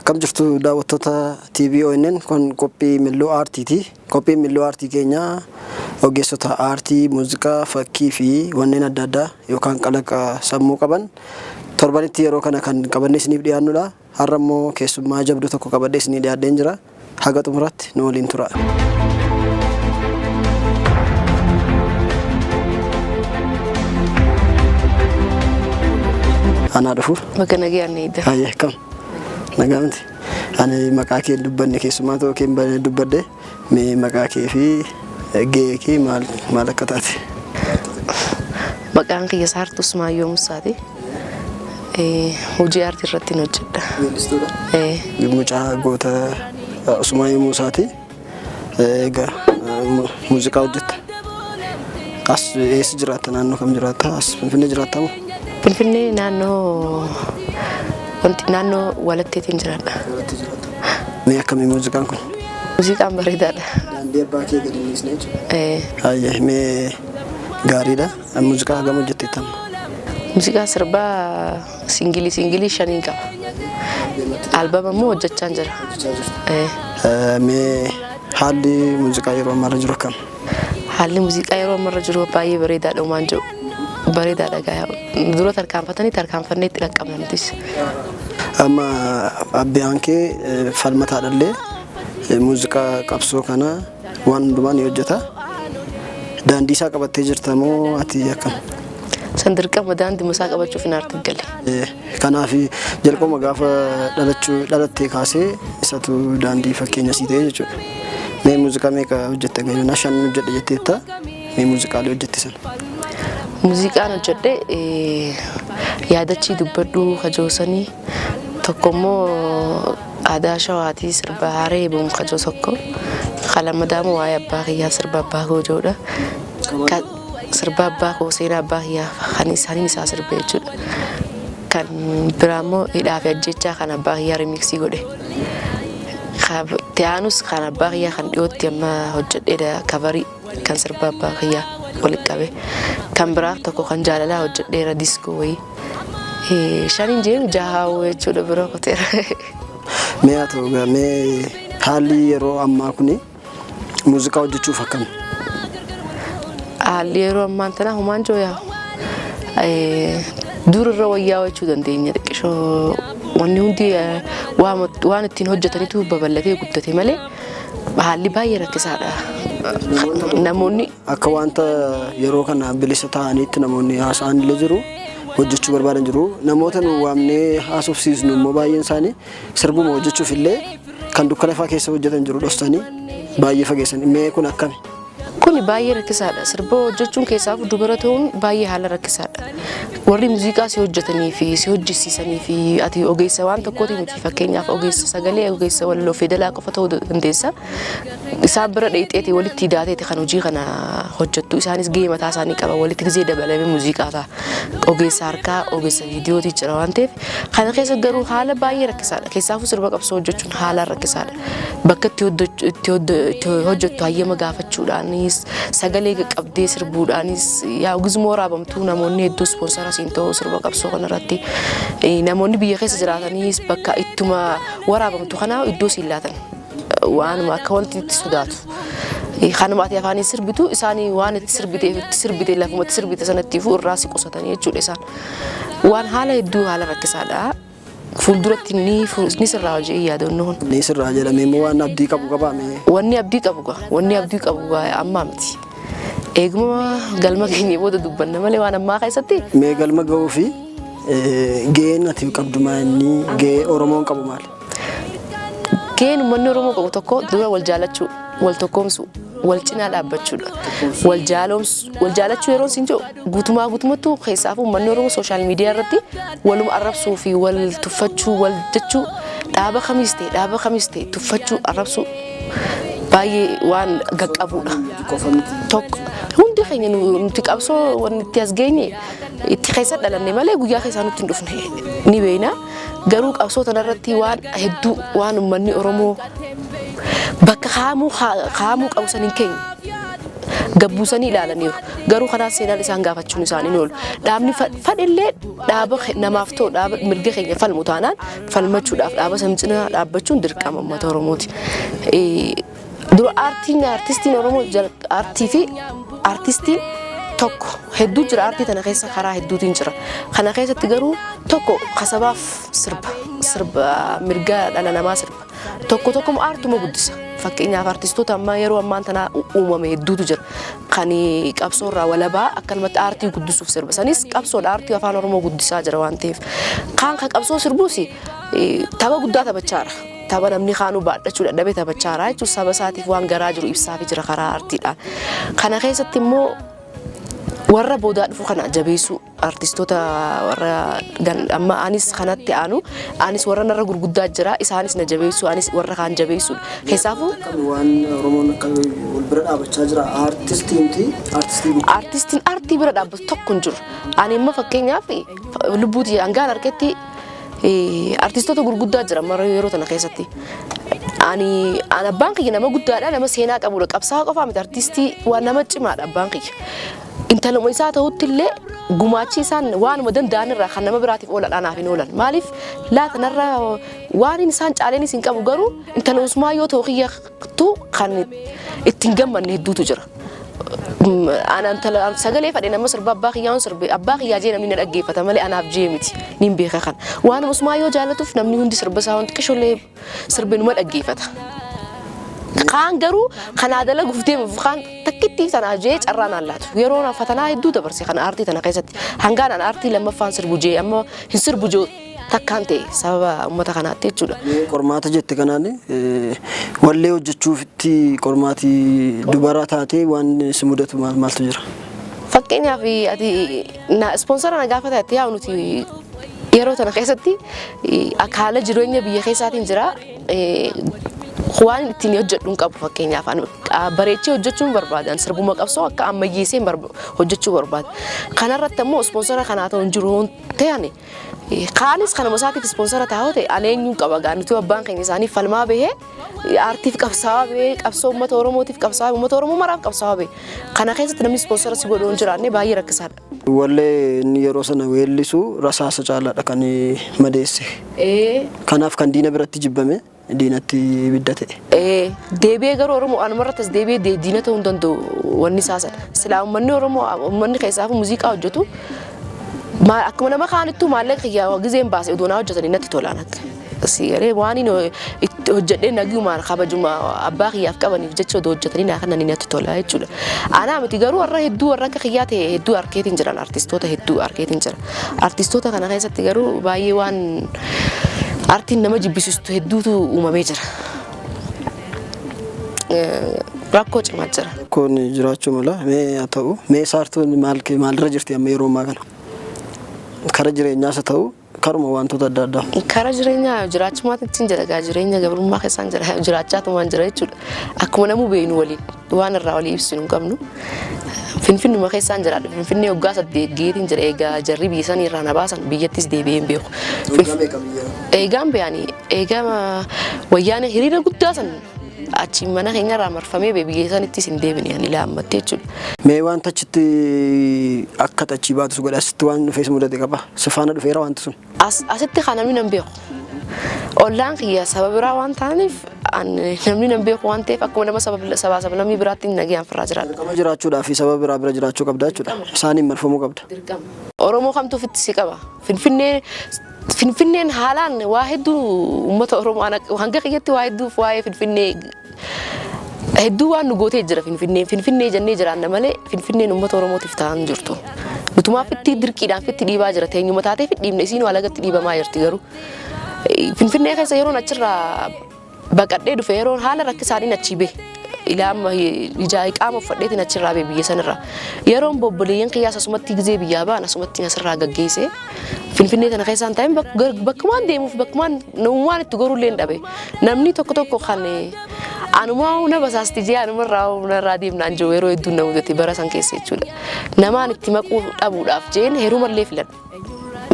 Akkam jirtu daawwattoota TV ONN kun qophii Milloo Aartiiti. Qophiin Milloo Aartii keenya ogeessota aartii, muuziqaa, fakkii fi wanneen adda addaa yookaan kalaqa sammuu qaban torbanitti yeroo kana kan qabannee isiniif dhiyaannudha. Har'a immoo keessummaa jabduu tokko qabadhee isinii dhiyaadheen jira. Haga xumuraatti nu waliin tura. Anaa dhufu. Bakka nagayaan ni idda. Hayyee akkam? Nagaa miti. Ani maqaa kee hin dubbanne keessummaa ta'uu kee hin banne dubbadhe mee maqaa kee fi gahee kee maal maal akka taate. Maqaan kiyya Saartuu Usmaayyoo Musaati. Hojii aartii irratti hin hojjedha. Weellistuudha. Mucaa goota Usmaayyoo Musaati. Egaa muuziqaa hojjetta. As eessa jiraatta? Naannoo kam jiraatta? As Finfinnee jiraatta moo? Finfinnee naannoo wanti naannoo Walatteetiin jiraadha. Mee akkamii muuziqaan kun? Muuziqaan bareedaadha. Daandii abbaa kee gadi hin dhiisne jechuudha. Hayyee mee gaariidha. Muuziqaa hagam hojjetteetta amma? Muuziqaa sirbaa singilii singilii shaniin qaba. Albama immoo hojjechaan jira. Mee haalli muuziqaa yeroo ammaarra jiru akkam? Haalli muuziqaa yeroo ammarra jiru baay'ee bareedaadha uumaan jiru. Bareedaadha gaa. Dura tarkaanfatanii tarkaanfannee itti dhaqqabna nutis. Amma abbaan kee falmataadhallee muuziqaa qabsoo kana waan hundumaa ni hojjeta. Daandii isaa qabattee jirta moo ati akkam? San dirqama daandii isaa qabachuuf hin aarti gale. Kanaaf jalqabuma gaafa dhalachuu dhalattee kaasee isatu daandii fakkeenya sii ta'e jechuudha. Mee muuziqaa meeqa hojjette gayyuu shan hojjedhe jetteetta mee muuziqaalee hojjette sana? Muuziqaan hojjedhe yaadachii dubbadhuu kajoosanii tokko immoo aadaa shawaatii sirba haaree bu'uun kajoo tokko kalammadaamu waa'ee abbaa kiyyaa sirba abbaa koo joodha. Sirba abbaa koo seenaa abbaa kiyyaa kan isaaniin isaa sirbe jechuudha. Kan biraa immoo hidhaa fi ajjechaa kan abbaa kiyyaa rimiksii godhe. Tiyaanus kan abbaa kiyyaa kan dhiyootti amma hojjedheedha kavarii kan sirba abbaa kiyyaa walitti qabe. Kan biraa tokko kan jaalalaa hojjedheera diskoo wayii. Shaniin jeen jahaa jechuudha bira kuteera. Mee haa ta'u egaa mee haalli yeroo ammaa kuni muuziqaa hojjechuuf akkam? Haalli yeroo ammaan tanaa humaan jiru yaa dur irra wayyaa jechuu dandeenya xiqqishoo wanni hundi waan ittiin hojjetanitu babal'atee guddate malee haalli baay'ee rakkisaadha. Namoonni Akka wanta yeroo kana bilisa ta'aniitti namoonni haasa'an illee jiru hojjechuu barbaadan jiru. Namoota nu waamnee haasofsiisnu immoo baay'een isaanii sirbuma hojjechuuf illee kan dukkana fa'aa keessa hojjetan jiru dhostanii baay'ee fageessan. Mee kun akkami? Kuni baay'ee rakkisaadha. Sirba hojjechuun keessaaf dubara ta'uun baay'ee haala rakkisaadha. Warri muuziqaa si hojjetanii fi si hojjisiisanii fi ati ogeessa waan tokkooti miti. Fakkeenyaaf ogeessa sagalee, ogeessa walaloo feedalaa qofa ta'uu dandeessa. Isaan bira dheeyxeeti walitti hidaateeti kan hojii kana hojjettu. Isaanis gahee mataa isaanii qaba. Walitti gizee dabalamee muuziqaa ta'a. Ogeessa harkaa, ogeessa viidiyooti jira waan ta'eef kana keessa garuu haala baay'ee rakkisaadha. Keessaafuu sirba qabsoo hojjechuun haalaan rakkisaadha. Bakka itti hojjettu hayyama gaafachuudhaanis sagalee qaqqabdee sirbuudhaanis yaa gizmoo waraabamtuu namoonni hedduu ispoonsara siin ta'uu sirba qabsoo kanarratti namoonni biyya keessa jiraataniis bakka ittuma waraabamtu kanaa iddoo siin laatan waanuma akka wanti itti sodaatu. Kanuma ati afaaniin sirbitu isaanii waan itti sirbiteef itti sirbite lafuma itti sirbite sanatti irraa si qusatanii jechuudha isaan. Waan haala hedduu haala rakkisaadha. Fuulduratti ni sirraa hojii yaadannoo kun. Ni sirraa jedhamee immoo waan abdii qabu qabaame. Wanni abdii qabu gaa wanni abdii qabu gaa ammaa miti. Eeguma galma keenya booda dubbanna malee waan ammaa keessatti. Mee galma ga'uu fi gaheen ati qabdu maa inni gahee Oromoon qabu maali? Gaheen uummanni Oromoo qabu tokko dura wal jaalachuu, wal tokkoomsuu, wal cinaa dhaabbachuudha. Wal jaaloomsuu, wal jaalachuu yeroo isin jedhu guutumaa guutumattuu keessaafuu uummanni Oromoo sooshaal miidiyaa irratti waluma arrabsuu fi wal tuffachuu, wal jechuu dhaaba kamiis ta'e dhaaba kamiis ta'e tuffachuu, arrabsuu baay'ee waan gaqqabuudha. Tokko hundi keenya nuti qabsoo wanni itti as geenye itti keessa dhalanne malee guyyaa keessaa nutti hin dhufne ni beekna. Garuu qabsoo tanarratti waan hedduu waan uummanni Oromoo bakka kaa'amuu kaa'amuu qabu san hin keenye. Gabbuusanii ilaalaniiru. Garuu karaa seenaan isaan gaafachuun isaanii hin oolu. Dhaabni fadhillee dhaaba namaaf ta'u, dhaaba mirga keenya falmu taanaan, falmachuudhaaf dhaaba san cinaa dhaabbachuun dirqama uummata Oromooti. Dura aartiin, aartistiin Oromoo, aartii fi aartistiin tokko hedduu jira. Aartii tana keessa karaa hedduutiin jira. Kana keessatti garuu tokko kasabaaf sirba, sirba mirga dhala namaa sirba. Tokko tokko aartuma guddisa. Fakkeenyaaf, aartistoota ammaa yeroo ammaan tanaa uumame hedduutu jira. Kan qabsoo irraa walabaa akkanumatti aartii guddisuuf sirba. Sanis qabsoodha, aartii Afaan Oromoo guddisaa jira waan ta'eef. Kaan kan qabsoo sirbuus tapha guddaa taphachaara. Tapha namni kaanuu baadhachuu dadhabee taphachaara jechuun saba isaatiif waan garaa jiru ibsaafii jira karaa aartiidhaan. Kana keessatti immoo warra boodaa dhufu kana jabeessuu, artistoota warra amma anis kanatti aanu, anis warra narra gurguddaa jira, isaanis na jabeessuu, anis warra kaan jabeessuudha. Keessaafuu Waan Oromoon akka wal bira dhaabachaa jira aartistii miti, aartistii Aartistiin aartii bira dhaabbatu tokko hin jiru. Ani immoo fakkeenyaaf lubbuuti hangaan harkatti artistoota gurguddaa jira amma yeroo tana keessatti. Ani abbaan kiyya nama guddaadha, nama seenaa qabudha. Qabsaa'aa qofaa miti, artistii waan nama cimaadha abbaan kiyya. Intaluma isaa ta'utti illee gumaachi isaan waanuma danda'an irraa kan nama biraatiif oolan anaaf hin oolan. Maaliif laata? Narra waan isaan caaleenis hin qabu, garuu intala Usmaayyoo ta'u kiyyattu kan ittiin gammanne hedduutu jira. Ana intala sagalee fadhe nama sirba abbaa kiyyaan sirbe, abbaa kiyyaa jee namni na dhaggeeffata malee anaaf jee miti, niin beeka kana. Waan Usmaayyoo jaallatuuf namni hundi sirba isaa wanti qishollee sirbe numa dhaggeeffata. Kaan garuu kanaa dalaguuf deemuuf kaan takkitti tanaa jee carraa naan laatu. Yeroo na fatanaa hedduu dabarse kana aartii tana keessatti. Hangaan an aartii lammaffaan sirbu jee amma hin sirbu jee takkaan ta'e sababa uummata kanaatti jechuudha. Qormaata jette kanaan, wallee hojjechuufitti qormaati dubara taatee waan si mudatu maal maaltu jira? Fakkeenyaaf, ati na ispoonsara na gaafata itti yaa'u, nuti yeroo tana keessatti akka haala jireenya biyya keessaatiin jira, waan ittiin hojjedhu hin qabu. Fakkeenyaaf, bareechee hojjechuun barbaadan, sirbuma qabsoo akka ammayyeessee hojjechuu barbaada. Kanarratti ammoo ispoonsara kanaa ta'u hin jiru ta'an, kaanis kanuma isaatiif ispoonsara taa'oo ta'e ani eenyuun qaba gaa? Nuti abbaan keenya isaaniif falmaa bahee, aartiif qabsaa'aa bahee, qabsoo uummata Oromootiif qabsaa'aa, uummata Oromoo maraaf qabsaa'aa bahee, kana keessatti namni ispoonsara si godhuu hin jiraanne baay'ee rakkisaadha. Wallee inni yeroo sana weellisu rasaasa caalaadha kan madeesse. Kanaaf kan diina biratti jibbame diinatti ibidda ta'e. Deebi'ee garuu Oromoo anumarrattis deebi'ee diina ta'uu hin danda'u wanni isaa sana. Silaa uummanni Oromoo, uummanni keessaaf muuziqaa hojjetu akkuma nama kaanittuu maallaqa kiyyaa gizeen baase odoo naa hojjetanii natti tolaan akka. Sigaree waan inni itti hojjedhee nagiyumaan kabajuma abbaa kiyyaaf qabaniif jecha odoo hojjetanii naa kananii natti tola jechuudha. Anaa miti garuu, warra hedduu, warra akka kiyyaa ta'e hedduu arkeetiin jiran, artistoota hedduu arkeetiin jira. Artistoota kana keessatti garuu baay'ee waan aartiin nama jibbisiistu hedduutu uumamee jira. Rakkoo cimaa jira. Rakkoon jiraachuu mala. Mee haa ta'u, mee Saartuun maal maalirra jirti amma yeroo ammaa kana? Kara jireenyaas haa ta'u, karuma wantoota adda addaa. Kara jireenyaa jiraachumaatti jira gaa, jireenya gabrummaa keessaan jira, jiraachaatumaan jira jechuudha. Akkuma namuu beeknu waliin waan irraa walii ibsinu hin qabnu. Finfinnuma keessaan jiraadha. Finfinnee waggaa 8 geetiin jira. Egaa jarri biyya sanii irraa na baasan biyyattis deebi'ee hin beeku. Waggaa meeqa biyya? Eegaan bayanii, eegaa wayyaanee hiriira guddaa san achi mana keenya irraa marfamee bee biyya sanittis hin deebine ani ilaa ammatti jechuudha. Mee wanta achitti akka achii baatu godhe, asitti waan dhufees mudate qaba? Si faana dhufeera wanti sun? Asitti kan namni nan beeku. Ollaan kiyya saba biraa waan ta'aniif, namni nan beeku waan ta'eef, akkuma nama sabaa sablammii biraatti nagayaan firraa jiraadha. Dirqama jiraachuudhaa fi saba biraa bira jiraachuu qabda jechuudha. Isaaniin marfamuu qabda. Oromoo kamtu ofitti si qaba? Finfinnee, Finfinneen haalaan waa hedduu uummata Oromoo hanga kiyyatti waa hedduuf waa'ee Finfinnee hedduu waan nu gootee jira. Finfinneen Finfinnee jennee jiraanna malee Finfinneen uummata Oromootiif ta'an jirtu. Nutumaaf itti dirqiidhaan fitti dhiibaa jira, teenyuma taatee fi dhiibne, isiin alagatti dhiibamaa jirti garuu. Finfinnee keessa yeroon achirraa baqadhee dhufe, yeroon haala rakkisaaniin achii bahe, ilaa amma ijaa qaama uffadheetiin achirraa bahe biyya sanirraa. Yeroon bobboleeyyan kiyyaas asumatti gizee biyyaa ba'an asumatti asirraa gaggeesse. Finfinnee tana keessaan taa'een bakkumaan deemuuf bakkumaan namummaan itti gorullee hin dhabe. Namni tokko tokko kan anumaa na basaasti jee anumarraa narraa deemnaan jiru yeroo hedduun na mudate bara san keessa jechuudha. Namaan itti maquu dhabuudhaaf jeen heerumallee filadha.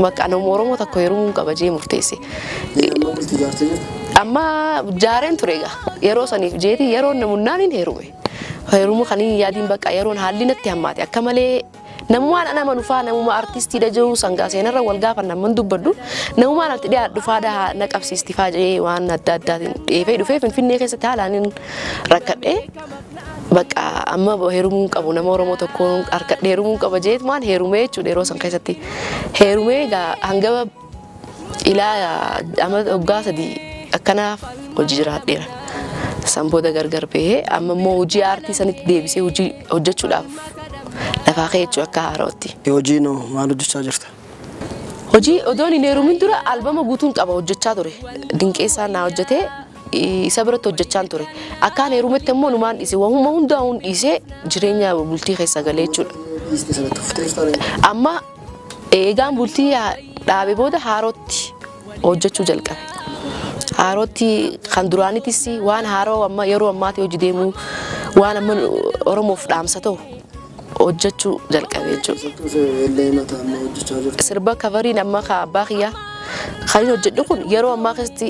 Bakka nama Oromoo tokko heerumuun qaba jee murteesse. Amma bultii jaartee jirta? Amma jaareen ture egaa yeroo saniif jeeti, yeroo namunnaan hin heerume. Heerumuu kan hin yaadiin bakka yeroon haalli natti hammaate akka malee namumaan ana amanu faa namuma artistiidha jiru sangaa seenarra wal gaafa naman dubbadhu namumaan ati dhiyaadhu faada na qabsiisti faa jedhee waan adda addaatiin dheefee dhufee Finfinnee keessatti haalaan hin rakkadhee bakka amma heerumuu qabu nama Oromoo tokko harkadhee heerumuu qaba jeetumaan heerumee jechuudha. Yeroo san keessatti heerumee egaa hanga ilaa amma waggaa 3 akkanaaf hojii jiraadheera. San booda gargar bahee amma immoo hojii aartii sanitti deebisee hojii hojjechuudhaaf lafaa ka'e jechuudha akka haaraatti. Hojii noo maal hojjechaa jirta? Hojii odoon hin heerumin dura albama guutuun qaba hojjechaa ture. Dinqeessaan naa hojjetee isa biratti hojjechaan ture. Akkaan heerumetti immoo numaan dhiise wahuma hundaa'uun dhiisee jireenya bultii keessa galee jechuudha. Dhiistee sanatti uffitee jirtaa? Amma eegaan bultii dhaabe booda haarootti hojjechuu jalqabe. Haarootti kan duraanitis waan haaroo amma yeroo ammaatti hojii deemu waan amma Oromoof dhaamsa ta'u hojjechuu jalqabe jechuudha. Weellee mataa amma hojjechaa jirtu. Sirba kavariin amma ka abbaa kiyyaa kan inni hojjedhu kun yeroo ammaa keessatti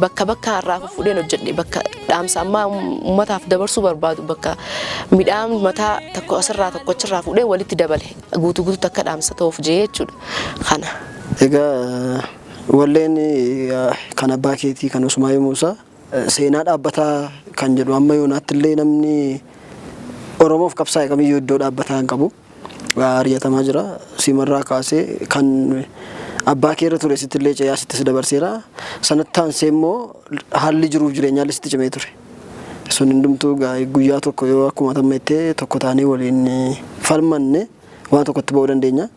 bakka bakka irraa fuudheen hojjedhe, bakka dhaamsa ammaa uummataaf dabarsuu barbaadu, bakka midhaan mataa tokko asirraa tokko achirraa fuudhee walitti dabale guutuu guutuutti akka dhaamsa ta'uuf jee jechuudha kana. Egaa walleen kan abbaa keetii kan Usmaayoo Muusaa seenaa dhaabbataa kan jedhu amma yoonaatti illee namni Oromoof qabsaa'e kamiyyuu iddoo dhaabbataa hin qabu. Ari'atamaa jira. Simarraa kaasee kan abbaa kee irra ture sitti illee ce'aa sittis dabarseera. Sanatti aansee immoo haalli jiruuf jireenyaallee sitti cimee ture. Sun hundumtuu guyyaa tokko yoo akkuma tamma jettee tokko taanee waliin falmanne waan tokkotti ba'uu dandeenya.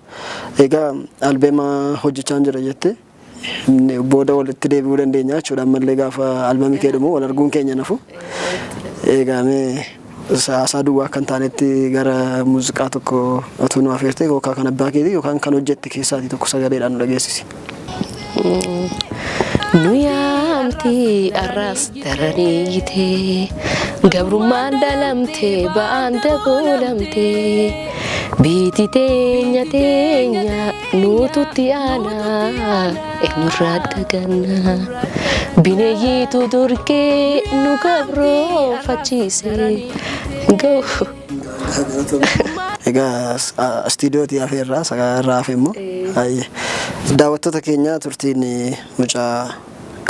Egaa albeema hojjechaa jira jette booda walitti deebi'uu dandeenya jechuudha. Ammallee gaafa albamii kee dhumu wal arguun keenya nafu. Egaa mee haasaa duwwaa akka hin taanetti gara muuziqaa tokko otoo nu afeerte, yookaan kan abbaa keetii yookaan kan hojjette keessaatii tokko sagaleedhaan nu dhageessisi. Nu yaamti arras daraniyyitee, gabrummaan dhalamtee ba'aan daboolamtee, biiti teenya teenya nuututti aanaa eenyurraa daganna, bineeyyiitu durgee nu gabroonfachiise ga'u. Egaa istiidiyootii hafeerraa irraa hafe immoo daawwattoota keenya, turtiin mucaa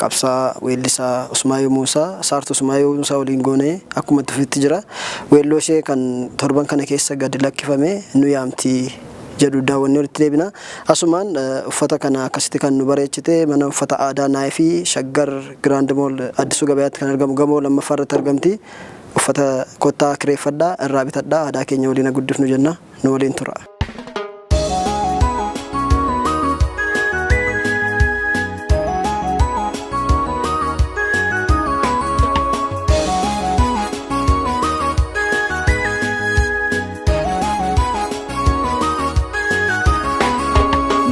qabsaa weellisaa Usmaayoo Muusaa, Saartuu Usmaayoo Muusaa waliin goonee akkuma itti fufetti jira. Weelloo ishee kan torban kana keessa gadi lakkifame nu yaamti jedhu daawwannee walitti deebina. Asumaan uffata kana akkasitti kan nu bareechite mana uffata aadaa Naayifii Shaggar Grand Mall Addisuu Gabayaatti kan argamu gamoo lammaffaa irratti argamti. Uffata kottaa kireeffadhaa, irraa bitadhaa, aadaa keenya waliin guddifnu jenna, nu waliin tura.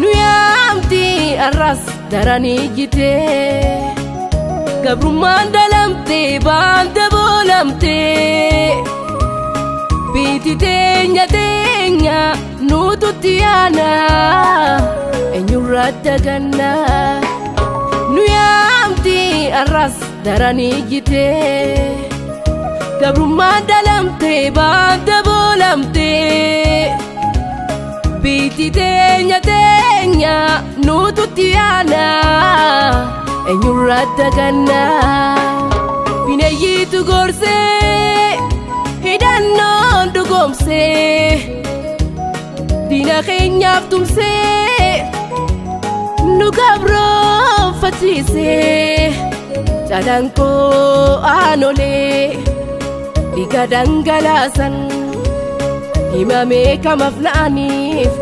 Nu yaamti arras daranii jitee, gabrummaan dhalamtee baan daboolamtee, biiti teenya teenya nuututti yaana eenyurraa daganna. Nu yaamti arras daranii jitee, gabrummaan dhalamtee baan daboolamtee, biiti teenya teenya nuututti yaana eenyurraa daganna. Bineeyyiitu gorsee hidhannoon dhugoomsee diina keenyaaf tumsee nu gabroonfachiisee, calanqoo aanolee dhiiga dhangalaasan himamee kamaaf la'aniif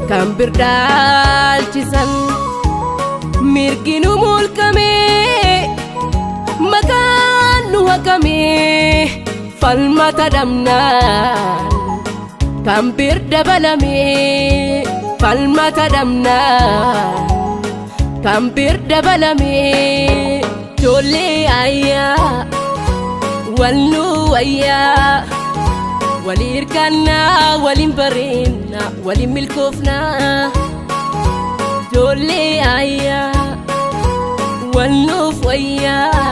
kan birdaalchisan, mirgi nu mulqamee maqaan nu haqamee falmata dhabnaan kan bir dabalamee, falmata dhabnaan kan bir dabalamee. Ijoollee ayyaa wal nu wayyaa, walii hirkannaa, waliin bareenna, waliin milkoofnaa. Ijoollee ayyaa wal nuuf wayyaa.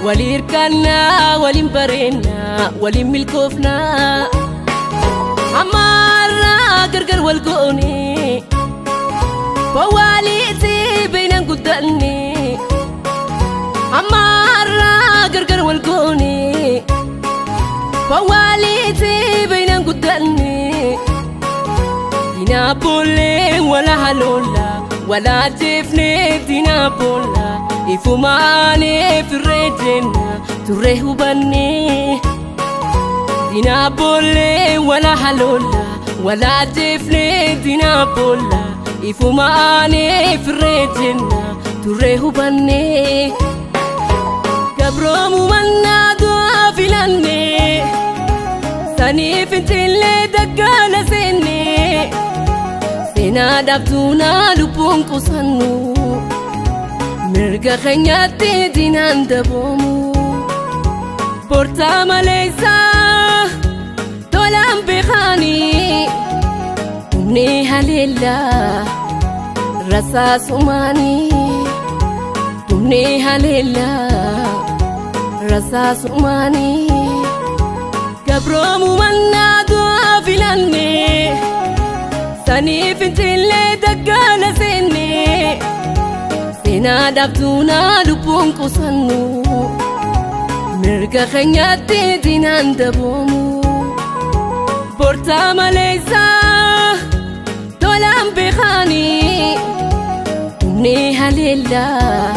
Walii hirkannaa waliin bareennaa waliin milkoofnaa. Ammaarraa gargar wal goone Fawwaaliitti beeynan guddanne. Ammaarraa gargar wal goone Fawwaaliitti beeynan guddanne. Dinaa boollee wala haloola wala jeefnee dinaa boolla ifumaanee firree jenna turre hubannee. Dinaa boollee wala haloola wala jeefnee dinaa boolla ifumaanee firree jenna turre hubannee. Gabroomu mannaa du'aa filannee sanii fincillee daggaala seennee seenaa dhabduunaa lubbuun qusannu mirga keenyatti dinaan daboomu. Bortaa maleessaa tolaan beekaanii humni haleellaa rasaasumaanii humni haleellaa rasaasumaanii gabroomu mannaa du'aa filannee sanii fincillee daggaala seennee seenaa dhabduunaa lubbuun qusannu mirga keenyatti dinaan daboomu. Bortaa maleessaa tolaan beekaanii humni haleellaa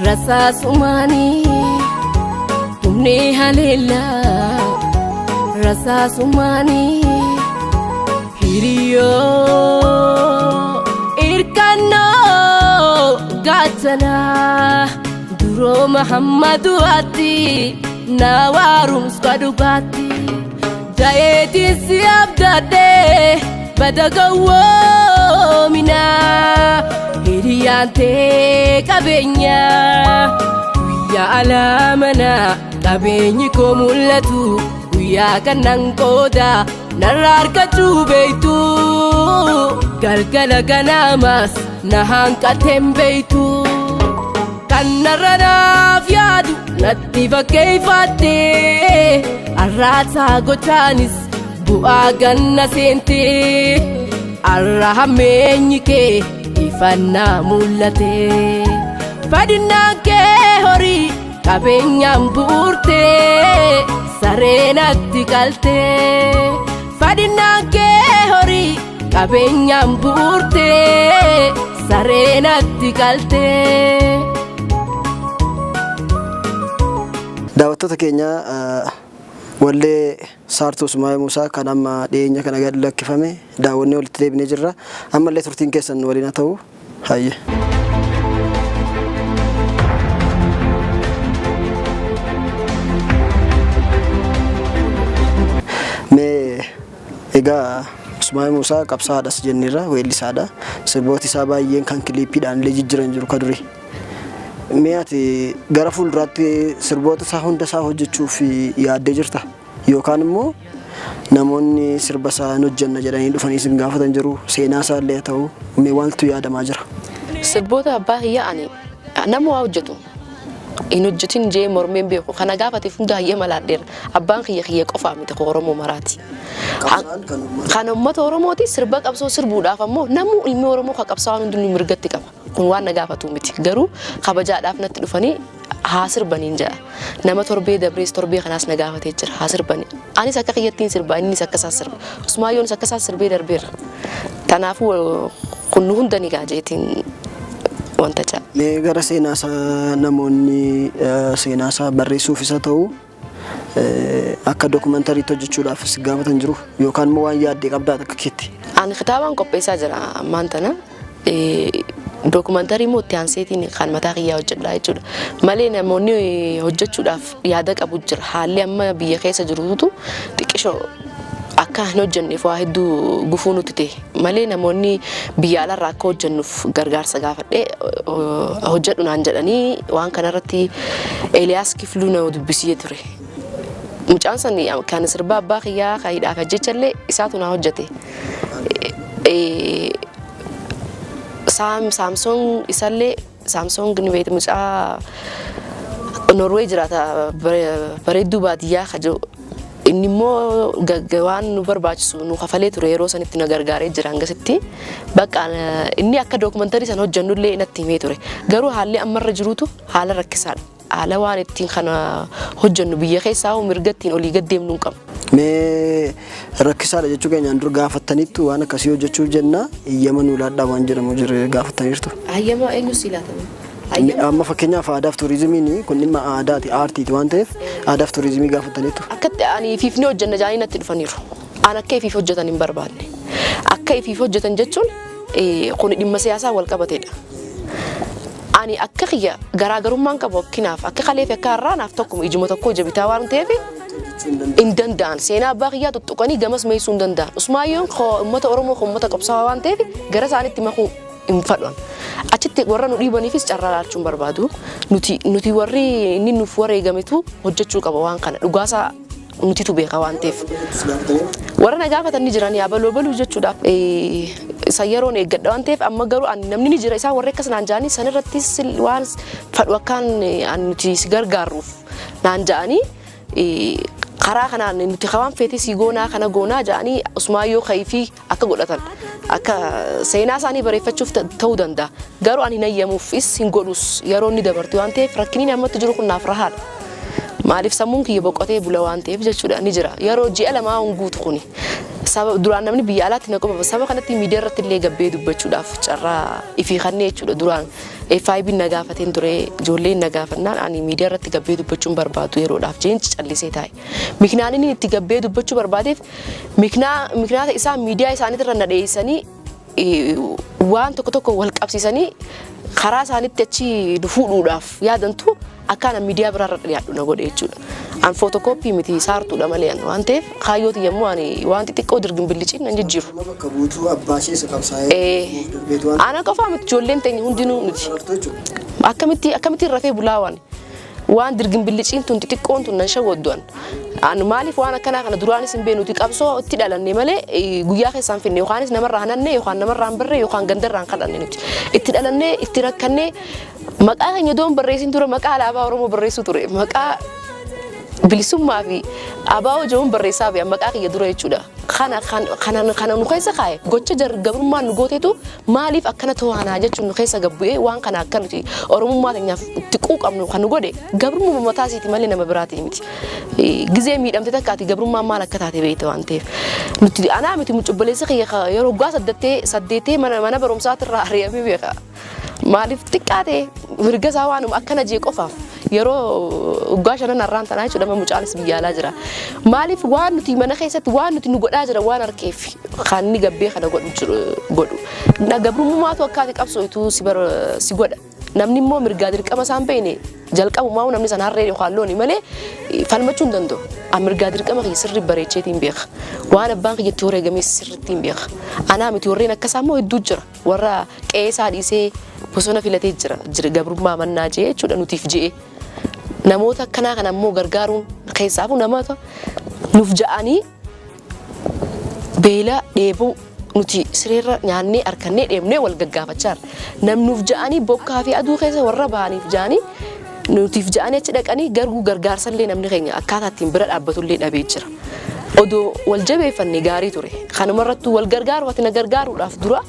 rasaasumaanii humni haleellaa rasaasumaanii hiriyyoo irkannoo gaachanaa duroo Muhammadu ati na waarumsa dhugaatti jaheetiin si abdadhee bada gowwoomina hiriyyaan tee qabeenya guyyaa alaa mana qabeenyi koo mul'atu guyyaa kanan qooda narra argachuu beektu galgala ganamaas na hanqateen beektu kan narra naaf yaadu natti fakkeeffatte arraataa gochaanis bu'aa ganna seente arra hammeenyi kee ifannaa mul'ate fadhinnaan kee horii qabeenyaan bu'uurte sareenatti qalte fadhinnaan kee horii qabeenyaan bu'uurte sareenatti qalte. Daawwattoota keenya, wallee Saartuu Usmaayee Muusaa kan amma dhiyeenya kana gad lakkifame daawwannee walitti deebinee jirra. Ammallee turtiin keessan waliin haa ta'u. Hayyee. Mee egaa Usmaayee Muusaa qabsaa'aadhas jenneerra, weellisaadha. Sirbooti isaa baay'een kan kiliippiidhaan illee jijjiran jiru ka durii. Mee ati gara fuulduraatti sirboota isaa hunda isaa hojjechuuf yaaddee jirta? Yookaan immoo namoonni sirba isaa hin hojjenna jedhanii dhufanii isin gaafatan jiru, seenaa isaa illee haa ta'u, mee maaltu yaadamaa jira? Sirboota abbaa kiyyaa ani nama waa hojjetu hin hojjetin jee mormeen beeku kana gaafateef hunda hayyama laadheera. Abbaan kiyya kiyya qofaa miti, kan Oromoo maraati. Qabsaan kan uummata. Kan uummata Oromooti. Sirba qabsoo sirbuudhaaf ammoo namuu ilmi Oromoo kan qabsaa'aan hundinuu mirgatti qaba. Kun waan na gaafatu miti. Garuu kabajaadhaaf natti dhufanii haa sirbaniin jedha. Nama torbee dabrees torbee kanaas na gaafatee jira, haa sirbani. Anis akka kiyyattiin sirba, innis akka isaa sirba. Usmaayyoonis akka isaa sirbee darbeera. Kanaafuu kun nu hunda ni ga'a jeetiin wanta jedha. Mee gara seenaa isaa namoonni seenaa isaa barreessuuf isa ta'u akka dookumantariitti hojjechuudhaaf si gaafatan jiru, yookaan immoo waan yaaddee qabdaa akka keetti? Ani kitaabaan qopheessaa jira ammaan tana. Dookumantarii immoo itti aanseetiin kan mataa kiyyaa hojjedha jechuudha. Malee namoonni hojjechuudhaaf yaada qabu jira. Haalli amma biyya keessa jirutu xiqqishoo akka hin hojjenneef waa hedduu gufuu nutti ta'e. Malee namoonni biyya alaarraa akka hojjennuuf gargaarsa gaafadhee hojjedhu naan jedhanii waan kanarratti Eeliyaas Kifluu na dubbisee ture. Mucaan san kan sirba abbaa kiyyaa kan hidhaaf ajjechallee isaatu naa hojjete. Saamsoon isallee Saamsoon ni beekti, mucaa Norwee jiraata, bareedduu baadiyyaa kajo. Inni immoo waan nu barbaachisu nu kafalee ture, yeroo sanitti na gargaaree jira hangasitti. Bakka inni akka dookumantarii sana hojjennullee natti himee ture. Garuu haalli ammarra jirutu haala rakkisaadha. Haala waan ittiin kana hojjennu biyya keessaa hoo mirga ittiin olii gad deemnu hin qabnu. Mee rakkisaadha jechuu keenyaan dur gaafattaniittu waan akkasii hojjechuuf jenna, iyyama nuu laadhaa waan jedhamu jira gaafattaniirtu? Hayyama eenyu sii laatame? Amma fakkeenyaaf aadaaf turizimiin kun dhimma aadaati, aartiiti waan ta'eef, aadaaf turizimii gaafattaniittu? Akkatti ani ifiif ni hojjenna jaanii natti dhufaniiru. An akka ifiif hojjetan hin barbaanne. Akka ifiif hojjetan jechuun kun dhimma siyaasaa wal qabateedha. Ani akka kiyya garaagarummaan qabu akkinaaf akka kalee fi akka har'aa naaf tokkuma, ijuma tokko ija bitaa waan ta'eef hin danda'an. Seenaa abbaa kiyyaa tuttuqanii gamas meessuu hin danda'an. Usmaayyoon uummata Oromoo, uummata qabsaa'aa waan ta'eef gara isaanitti makuu hin fadhan. Achitti warra nu dhiibaniifis carraa laachuu hin barbaadu. Nuti warri inni nuuf wareegametu hojjechuu qaba waan kana. Dhugaasaa nutitu beeka waan ta'eef. Warra na gaafatan ni jiran, yaa baloo baluu jechuudhaaf isa yeroon eeggadha waan ta'eef. Amma garuu ani namni ni jira, isaan warri akkas naan ja'anii sanirrattis waan fadhu akkaan ani nuti si gargaarruuf naan ja'anii, karaa kanaan nuti waan feete si goonaa, kana goonaa ja'anii, Usmaayyoo kayfii akka godhatan akka seenaa isaanii bareeffachuuf ta'uu danda'a. Garuu ani nayyamuufis hin godhus, yeroo inni dabarti waan ta'eef rakkiniin ammatti jiru kun naaf rahaadha. Maaliif, sammuun kiyya boqotee bula waan ta'eef jechuudha ni jira. Yeroo ji'a 2 hin guutu kuni. Saba duraan namni biyya alaatti na qofa, saba kanatti miidiyaa irratti illee gabbee dubbachuudhaaf carraa ifii kannee jechuudha. Duraan FIB na gaafateen ture, ijoolleen na gaafannaan ani miidiyaa irratti gabbee dubbachuun barbaadu yeroodhaaf jeen callisee taa'e. Miknaan inni itti gabbee dubbachuu barbaadeef miknaata isaa miidiyaa isaaniitirra na dheessanii waan tokko tokko wal qabsiisanii karaa isaanitti achi nu fuudhuudhaaf yaadantu akkaan miidiyaa biraarra dhiyaadhu na godhe jechuudha. An footokooppii miti, saartuudha malee an waan ta'eef kaayyooti yommuu ani waan xixiqqoo dirgin billiciin nan jijjiiru. Bakka buutuu abbaa ishee isa qabsaa'ee darbeetu waan Ana qofaa miti, ijoolleen teenya hundinuu nuti. raftu jechuudha. Akkamitti akkamittiin rafee bulaa waan dirgin billiciin tun xixiqqoon tun nan shawwadduan. An maaliif waan akkanaa kana duraanis hin beeknu, nuti qabsoo itti dhalanne malee guyyaa keessaan finne yookaanis namarraa hananne yookaan namarraa hin barre yookaan gandarraa hin kadhanne. Nuti itti dhalannee itti rakkannee maqaa keenya doon barreessin ture, maqaa alaabaa Oromoo barreessuu ture, maqaa bilisummaa fi abaa'oo jedhuun barreessaa fi maqaa kiyya dura jechuudha. Kana nu keessa kaa'e gocha gabrummaan nu gootetu maaliif akkana to'anaa jechuun nu keessa gabbu'ee waan kana akka nuti Oromummaa keenyaaf itti quuqamnu kan nu godhe gabrummaa mataa isiiti malee nama biraatii miti. Gizee miidhamte takka ati gabrummaan maal akka taate beekte waan ta'eef. Nuti anaa miti, mucubboleessa kiyya yeroo waggaa saddeettee mana barumsaatirraa ari'amee beeka. Maaliif, xiqqaa ta'e mirga isaa waanuma akkana jee qofaaf yeroo waggaa 5 har'aan tanaa jechuudha, mucaanis biyya alaa jira. Maaliif, waan nuti mana keessatti waan nuti nu godhaa jira waan harkeef kan inni gabbee kana godhu jiru godhu. Gabrummaatu akka ati qabsootu si si godha. Namni immoo mirgaa dirqama isaan beekne jalqabumaa namni sana harree yookaan looni malee falmachuu hin danda'u. An mirgaa dirqama kiyya sirri bareecheetiin beeka. Waan abbaan kiyya itti wareegames sirriitti hin beeka. Anaa miti, warreen akkasaa immoo hedduu jira. Warra qe'ee isaa dhiisee bosona filatee jira gabrummaa mannaa jee jechuudha nutiif je'ee. Namoota akkanaa kana immoo gargaaruun keessaafuu namoota nuuf ja'anii beela dheebuu nuti sireerra nyaannee harkannee dheebnee wal gaggaafachaa jirra. Namnuuf ja'anii bokkaa fi aduu keessa warra bahaniif ja'anii nutiif ja'anii achi dhaqanii garuu gargaarsallee namni keenya akkaataa ittiin bira dhaabbatullee dhabee jira. Odoo wal jabeeffanne gaarii ture. Kanumarrattuu wal gargaaru, ati na gargaaruudhaaf dura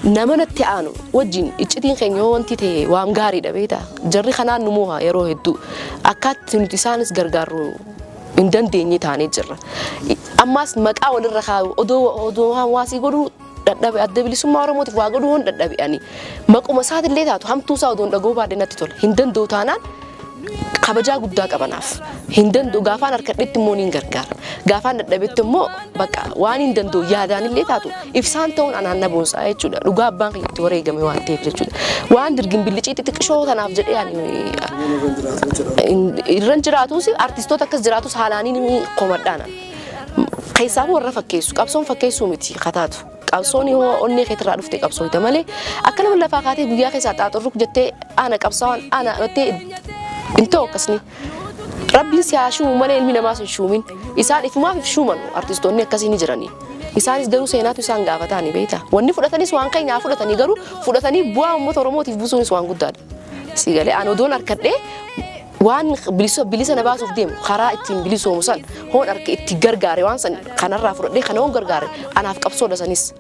nama natti aanu wajjin iccitiin keenya yoo wanti ta'e waan gaariidha beektaa. Jarri kanaan nu mooha yeroo hedduu. Akkaatti nuti isaanis gargaarru hin dandeenye taanee jirra. Ammaas maqaa walirra kaa'u odoo hawaasii godhuu dadhabe, Adda Bilisummaa Oromootiif waa godhuu hon dadhabe, ani maquma isaatillee taatu hamtuu isaa odoon dhaga'uu baadhee natti tola. Hin danda'u taanaan kabajaa guddaa qabanaaf. Hin danda'u gaafaan harkadhetti immoo niin gargaara. Gaafaan dadhabetti immoo bakka waan hin danda'u yaadaanillee taatu ibsaan ta'uun anaan na boonsaa jechuudha. Dhugaa abbaan kiyya itti wareegame waan ta'eef jechuudha. Waan dirgin billicii xixiqqishoo tanaaf jedhee ani irran jiraatus, artistoota akkas jiraatus haalaaniin komadhaan. Keessaafuu warra fakkeessu, qabsoon fakkeessuu miti kataatu. Qabsoon yoo onnee keetirraa dhufte qabsooyta malee akka nama lafaa kaatee guyyaa keessaa xaaxurruk jettee ana qabsaawaan ana jettee hin ta'u akkasni. Rabbiin si haa shuumu malee ilmi namaas hin shuumin. Isaan ifumaaf if shuuman, artistoonni akkasii ni jiranii. Isaanis garuu seenaatu isaan gaafataani beektaa. Wanni fudhatanis waan keenya haa fudhatanii, garuu fudhatanii bu'aa uummata Oromootiif buusuunis waan guddaadha. Si galee, ani odoon harkadhee Waan bilisa na baasuuf deemu, karaa ittiin bilisoomu san hoon arke itti gargaare, waan san kanarraa fudhadhee kana hoon gargaare anaaf qabsoodha, sanis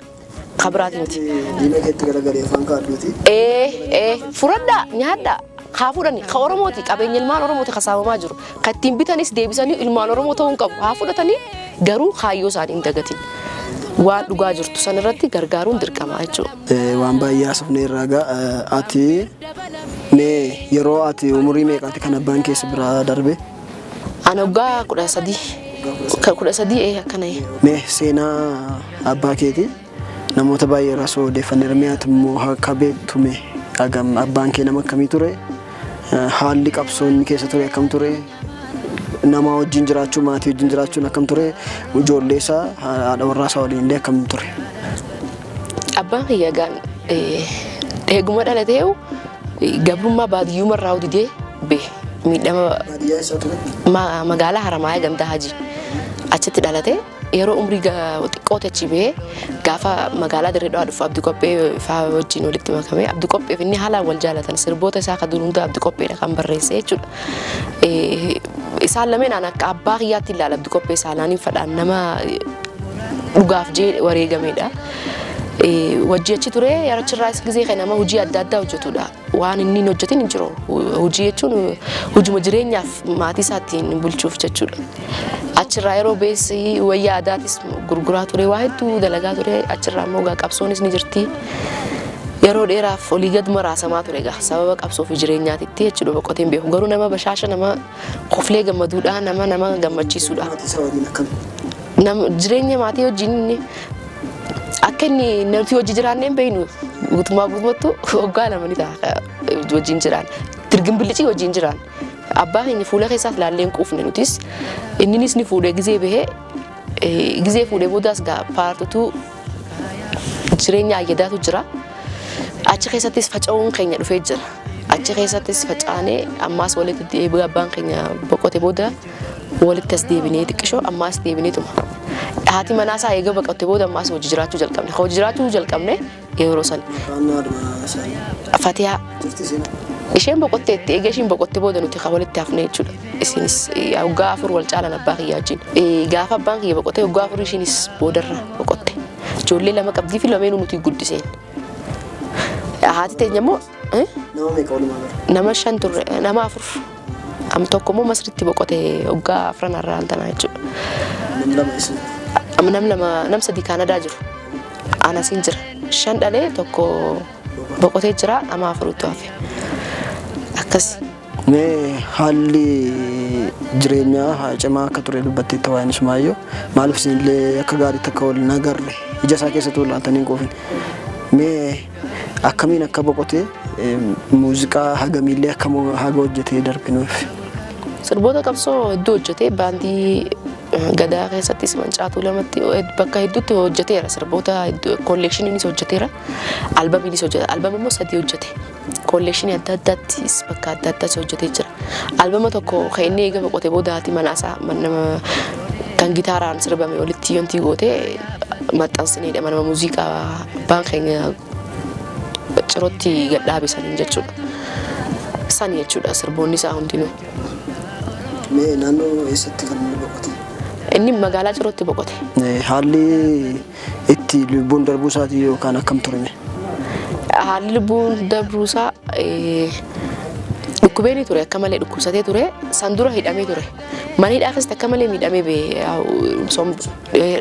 kabiraati miti. Diina keetti garagalee afaan kaadduuti. Ee ee, fudhadhaa, nyaadhaa, haa fudhani. Ka Oromooti, qabeenya ilmaan Oromooti ka saamamaa jiru. Ka ittiin bitanis deebisanii ilmaan Oromoo ta'uu hin qabu, haa fudhatanii, garuu kaayyoo isaanii hin dagatin. Waan dhugaa jirtu san irratti gargaaruun dirqama jechuudha. Waan baay'ee haasofne irraa gaa, ati mee yeroo ati umurii meeqaati kan abbaan keessa biraa darbe? Ana waggaa 13, 13, ee, akkana. Mee seenaa abbaa keetii namoota baay'ee irraa soo odeeffanneera. Mee ati immoo akka beektu, mee hagam abbaan kee nama akkamii ture? Haalli qabsoonni keessa ture akkam ture? Nama wajjin jiraachuu, maatii wajjin jiraachuun akkam ture? Ijoollee isaa, haadha warraa isaa waliin illee akkam ture? Abbaan kiyya gaan eeguma dhalatee gabrummaa baadiyyuma irraa didee bee miidhama. Baadiyyaa isaa ture? Magaalaa Haramaaya, gandaa Hajii achitti dhalate. Yeroo umrii xiqqootti achi bahee gaafa magaalaa Dirree Dhawaa dhufu Abdi Qophee faa wajjin walitti makame. Abdi Qopheef inni haalaan wal jaalatan. Sirboota isaa kan dur hunda Abdi Qopheedha kan barreesse jechuudha. Isaan lameen aan akka abbaa kiyyaatti ilaala. Abdi Qophee saalaan hin fadhaan, nama dhugaaf jee wareegamedha. Wajji achi ture. Yeroo achirraas gizee kan nama hojii adda addaa hojjetudha. Waan inni hin hojjetin hin jiru. Hojii jechuun hojuma jireenyaaf maatii isaa ittiin bulchuuf jechuudha. Achirraa yeroo beessi wayyaa aadaatis gurguraa ture, waa hedduu dalagaa ture. Achirraa immoo gaa qabsoonis ni jirti. Yeroo dheeraaf olii gad maraasamaa ture gaa sababa qabsoo fi jireenyaatitti jechuudha. Boqoteen beeku, garuu nama bashaasha, nama koflee gammaduudha, nama nama gammachiisuudha. Maatii isaa waliin akkam? Nama jireenya maatii wajjin inni akka inni nuti hojii jiraannee hin beeknu. Guutummaa guutummattu waggaa 2 ni ta'a wajjin jiraan. Dirgimbillicii wajjin jiraan. Abbaa keenya fuula keessaas laallee hin quufne nutis. Inninis ni fuudhee gizee bahee, gizee fuudhee boodaas gaa paartutuu jireenya ayyadaatu jira. Achi keessattis faca'uun keenya dhufee jira. Achi keessattis facaanee ammaas walitti deebi'ee, abbaan keenya boqote booda walitti as deebinee xiqqishoo ammaas deebineetuma. Haati manaa isaa eega baqatte booda ammaas hojii jiraachuu jalqabne. Hojii jiraachuu jalqabne yeroo san. Abbaan haadha isaanii. Fatiyaa. Jirti isheen? Isheen boqotteetti. Eega ishiin boqotte booda nuti kan walitti hafne jechuudha. Isinis waggaa 4 wal caalan abbaa kiyyaa wajjin. Gaafa abbaan kiyya boqote waggaa 4 ishiinis boodarra boqotte. Ijoollee lama qabdii fi lameenuu nuti guddiseen. Haati teenya immoo Nama meeqa walumaa gala? Nama shan turre, nama afur. Am tokko immoo Masritti boqote waggaa afran har'aan tanaa jechuudha. Nam lama isin. Amma nam lama, nam sadi Kaanadaa jiru. Anasiin jira. Shan dhalee, tokko boqotee jira, nama afurutu hafe. Akkasi. Mee haalli jireenyaa haa cimaa akka ture dubbatteetta waa'een Ismaayyoo. Maaliif isinillee akka gaariitti akka wal hin agarre, ija isaa keessatti wal laaltanii hin quufin. Mee akkamiin akka boqote, muuziqaa hagamiillee akka haga hojjetee darbe nuuf. Sirboota qabsoo hedduu hojjetee, baandii gadaa keessattis, mancaatuu lamatti, bakka hedduutti hojjeteera. Sirboota hedduu collectioniinis hojjeteera. Albamiinis hojjete. Albama immoo sadii hojjete. Collectionii adda addaattis bakka adda addaatti hojjetee jira. Albama tokko kan inni eega boqote booda haati manaasaa nama kan gitaaraan sirbame walitti yontii gootee maxxansineedha, mana muuziqaa abbaan keenya cirootti gadhaabe saniin jechuudha. Sani jechuudha sirboonni isaa hundinuu. Mee naannoo eessatti kan inni boqote? Inni magaalaa Cirootti boqote. Haalli itti lubbuun darbuu isaatii yookaan akkam ture mee? Haalli lubbuun darbuu isaa, dhukkubee ni ture, akka malee dhukkubsatee ture. San dura hidhamee ture. Mana hidhaa keessatti akka malee miidhamee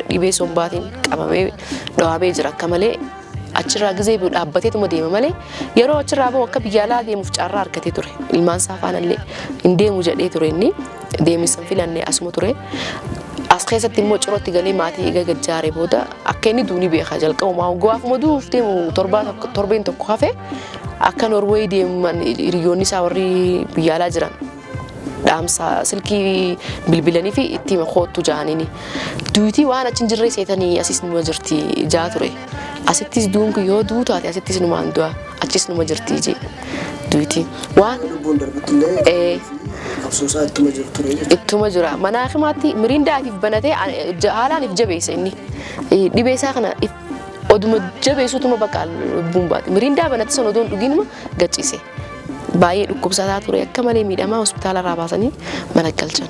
dhibee sombaatiin qabamee dhawaamee jira akka malee. Achirraa gizee bu'u dhaabbateetuma deema malee, yeroo achirraa bahu akka biyya alaa deemuuf carraa argatee ture. Ilmaan isaa faanallee hin deemu jedhee ture, inni deemisa hin filanne, asuma ture. As keessatti immoo Cirootti galee maatii eega gajjaaree booda akka inni du'u ni beeka jalqabumaa. Gaafuma du'uuf deemu torbaa tokko, torbeen tokko hafe akka Norweey deeman hiriyoonni isaa warri biyya alaa jiran dhaamsa silkii bilbilanii fi itti hima, koottu ja'aniini. Duutii waan achi hin jirree seetanii asis numa jirti jaa ture. Asittis du'uun kun yoo du'u taate asittis numaan du'a, achis numa jirti jee duutii. Waan Lubbuun darbutti illee qabsoo isaa ittuma jiru ture jechuudha. Ittuma jira. Mana hakimaatti miriindaa ifiif banatee haalaan if jabeessa inni. Dhibee isaa kana oduma jabeessutuma bakka lubbuun baate. Miriindaa banate sana odoo hin dhuginuma gachiise. Baay'ee dhukkubsataa ture, akka malee miidhamaa hospitaala irraa baasanii mana galchan.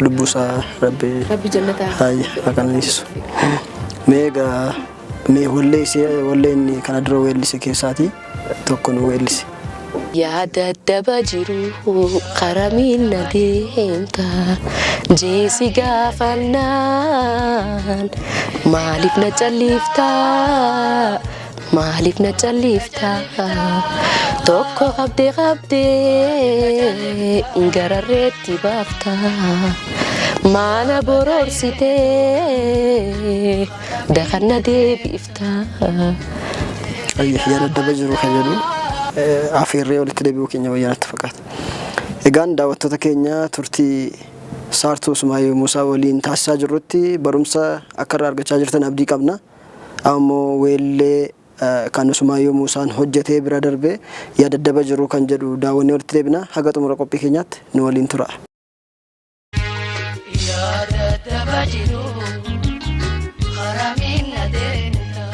Lubbuu isaa Rabbi Rabbi jannataa. Haa qananiisu. Mee egaa, mee wallee isee, wallee inni kana dura weellise keessaatii tokko nu weellise. Yaa daddaba jiru, karamiin na deemta jeesi gaafannaan, maaliif na calliftaa, maaliif na calliftaa? Tokko qabdee qabdee gararreetti baaftaa, maana boroorsitee dakanna deebiftaa. Yaa daddaba jiru kan jedhu afeerree walitti deebi'uu keenya wayyaa natti fakkaata. Egaan daawwattoota keenya, turtii Saartuu Usmaayyoo Muusaa waliin taasisaa jirrutti barumsa akka irraa argachaa jirtan abdii qabna. Ammoo weellee kan Usmaayyoo Muusaan hojjetee bira darbee yaa daddaba jiru kan jedhu daawwannee walitti deebina. Haga xumura qophii keenyaatti nu waliin tura. Yaa daddaba jiru, haramiin na deemta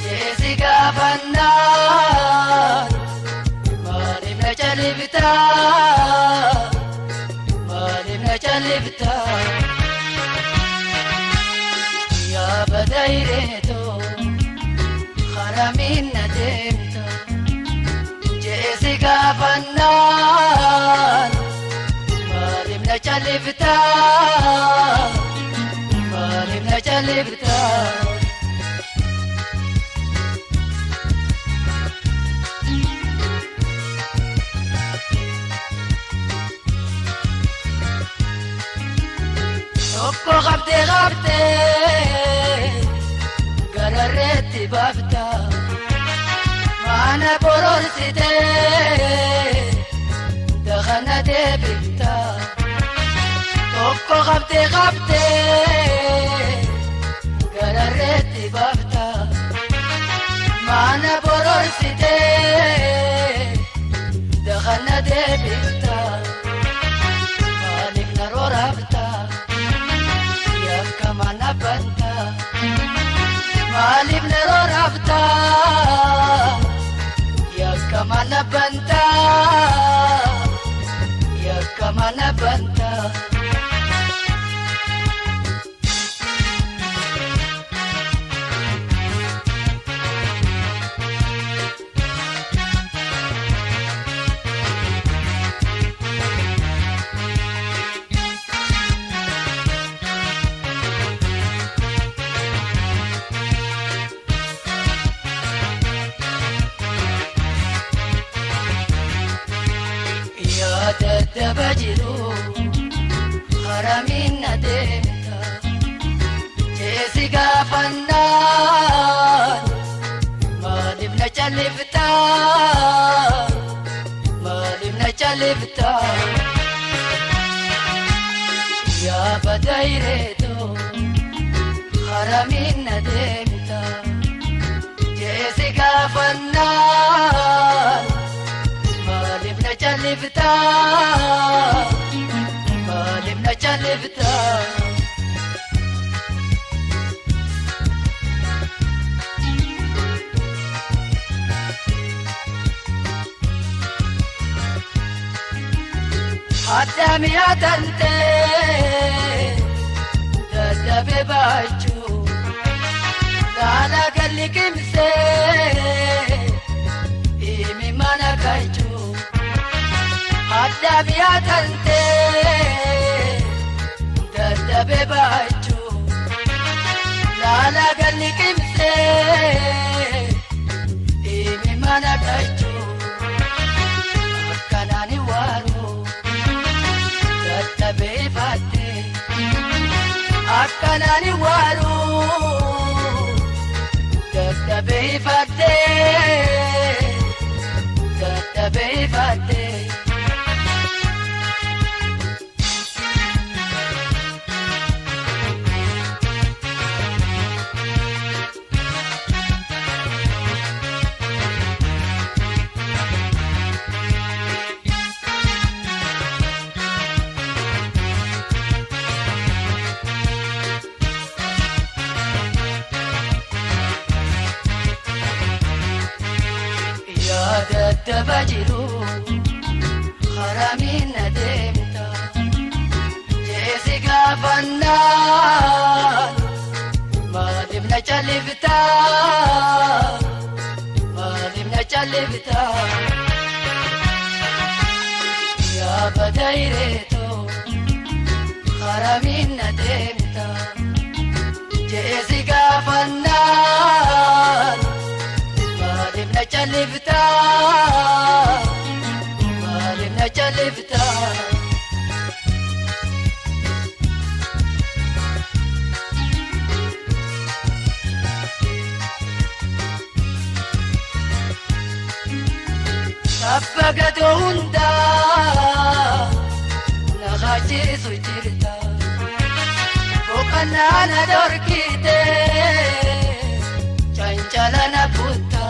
jeesi gaafannaan, maaliif na calliftaa, maaliif na calliftaa? Yaa badayreetoo, haramiin na deemta jeesi gaafannaan, maaliif na calliftaa, maaliif na calliftaa? Tokko qabdee qabdee gararreetti baafta, maana boroorsitee dakana deebifta. Tokko qabdee qabdee gararreetti baafta, maana boroorsitee dakana deebifta. Maaliif na roraafta, yakka mana banta? Maaliif na roraafta, yakka mana banta, yakka mana banta? Yaa daddaba jiru, haramiin na deemta jeesi gaafannaan, maaliif na calliftaa, maaliif na calliftaa? Yaa badayreetoo, haramiin na deemta jeesi gaafannaan, maaliif na calliftaa, maaliif na calliftaa? Addaamiyaa tantee dadhabee baachuu laala galli kimsee imi mana kachuu. Addaamiyaa tantee dadhabee baachuu laala galli kimsee imi mana kachuu. Akkanaan waaruu dadhabee faattee, akkanaan waaruu dadhabee. Daddaba jiru haramiin na deemta jeesi gaafannaan maaliif na callifta maaliif na callifta yaa badayreeto haramiin na deemta jeesi gaafannaan maaliif na callifta maaliif na callifta. Tabba gadoo hundaa na haachisu jirta boqonnaa na dhorkite cancala na butta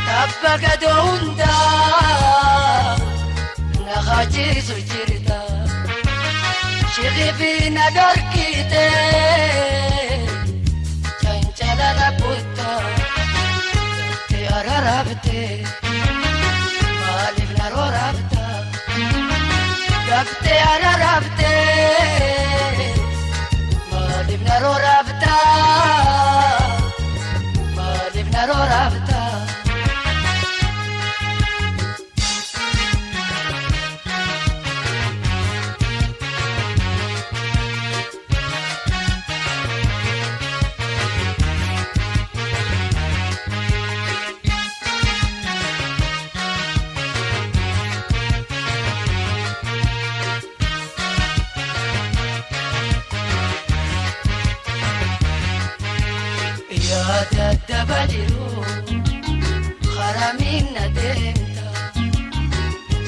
tabba gadoo hundaa na haachisu jirta shirifi na dhorkite cancala na butta te ararabte. Maaliif na roorabta? Gaftee ararabte. Maaliif na roorabta? Maaliif na roorabta? Yaa daddaba jiru haramiin na deemta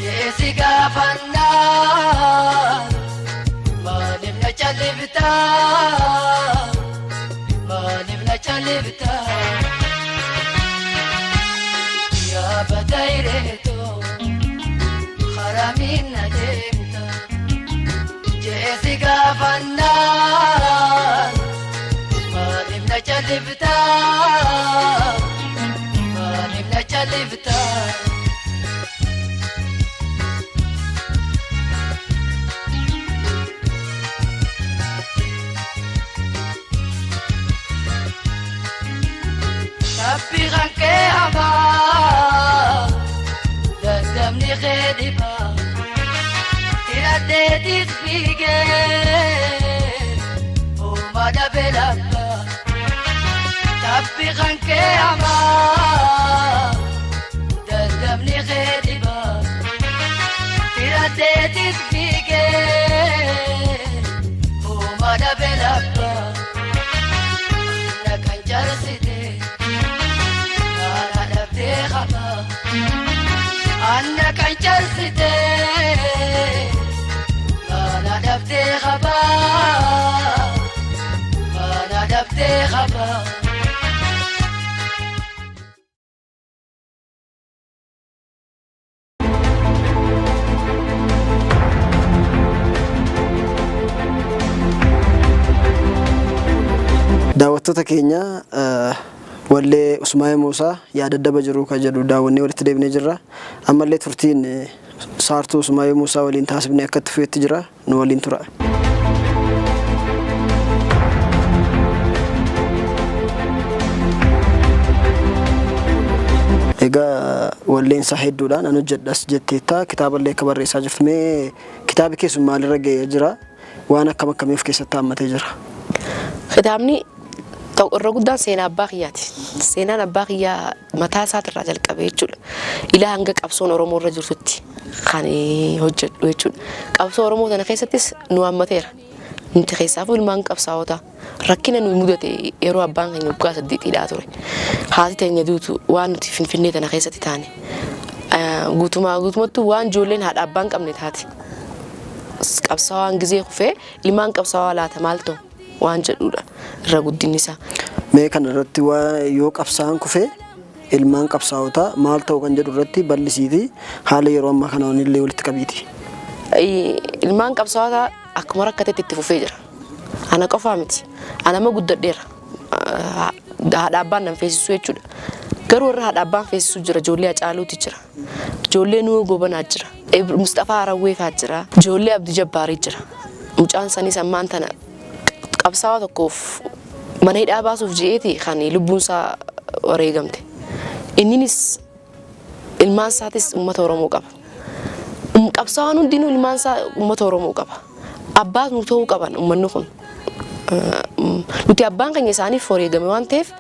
jeesi gaafannaan maaliif na callifta maaliif na callifta yaa badayreeto haramiin na deemta jeesi gaafannaan maaliif na callifta maaliif na callifta. Rabbi kan kee hamaa daddabni kee dhibaa tiradheetis fiigee uumaa dhabee labbaa tabbi kan kee hamaa daddabni kee dhibaa tiradheetis fiigee uumaa dhabee labbaa na kan jaarsite maana dhabdee qabaa anna kan jaarsite maana dhabdee qabaa maana dhabdee qabaa. Daawwattoota keenya wallee Usmaa'ee Muusaa yaa daddaba jiru kan jedhu daawwannee walitti deebinee jirra. Ammallee turtiin saartuu Usmaa'ee Muusaa waliin taasifnee akka itti fufeetti jira. Nu waliin tura. Egaa walleensaa hedduudhaan an hojjedhas jetteetta kitaaballee akka barreessaa jirtu mee kitaabi kee sun maalirra ga'ee jira waan akkam akkamii of keessatti hammatee jira? Kitaabni irra guddaan seenaa abbaa kiyyaati. Seenaan abbaa kiyyaa mataa isaatirraa jalqabee jechuudha. Ilaa hanga qabsoon Oromoo irra jirtutti kan hojjedhu jechuudha. Qabsoo Oromoo tana keessattis nu hammateera. Nuti keessaafuu ilmaan qabsaa'otaa rakkina nu mudate yeroo abbaan keenya waggaa saddeetiidhaa ture. Haati teenya duutu waan nuti Finfinnee tana keessatti taane guutumaa guutumatti waan ijoolleen haadha abbaan qabne taate. Qabsaa'aan gizee kufee ilmaan qabsaa'aa laata maal ta'u waan jedhudha irra guddinni isaa. Mee kana irratti waa yoo qabsaa'aan kufee ilmaan qabsaa'otaa maal ta'u kan jedhu irratti bal'isiiti haala yeroo ammaa kana illee walitti qabiiti. Ilmaan qabsaa'otaa akkuma rakkatetti itti fufee jira. Ana qofaa miti. Ana amma guddadheera. Haadha abbaan nan feesisuu jechuudha. Garuu warra haadha abbaan feesisu jira. Ijoollee Hacaaluuti jira. Ijoollee Nuhoo Gobanaa jira. Musxafaa Harawwee faa jira. Ijoollee Abdi Jabbaarii jira. Mucaan sanis ammaan tana qabsaawaa tokkoof mana hidhaa baasuuf je'eeti kan lubbuun isaa wareegamte. Inninis ilmaan isaatis uummata Oromoo qaba. Qabsaawaan hundinuu ilmaan isaa uummata Oromoo qaba. Abbaa nu ta'uu qaban uummanni kun. Nuti abbaan keenya isaaniif wareegame waan ta'eef,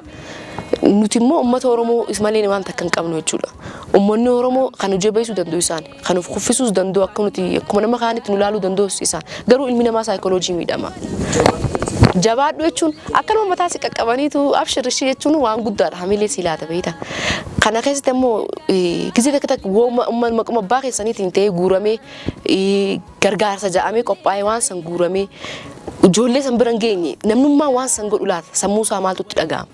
nuti immoo uummata Oromoo malee waan takka hin qabnu jechuudha. Uummanni Oromoo kan nu jabeessuu danda'u isaan, kan nuuf kuffisuus danda'u, akka nuti akkuma nama kaanitti nu laaluu danda'us isaan. Garuu ilmi namaa saayikooloojii miidhama. Jabaadhu jechuun, akkanuma mataa si qaqqabaniitu abshir ishii jechuun waan guddaadha, hamilee si laata beekta. Kana keessatti immoo gizee takka takka maquma abbaa keessaniitiin ta'ee guuramee, gargaarsa ja'amee qophaa'ee, waan san guuramee ijoollee san bira hin geenye, namnummaa waan san godhu laata sammuu isaa maaltu itti dhaga'ama?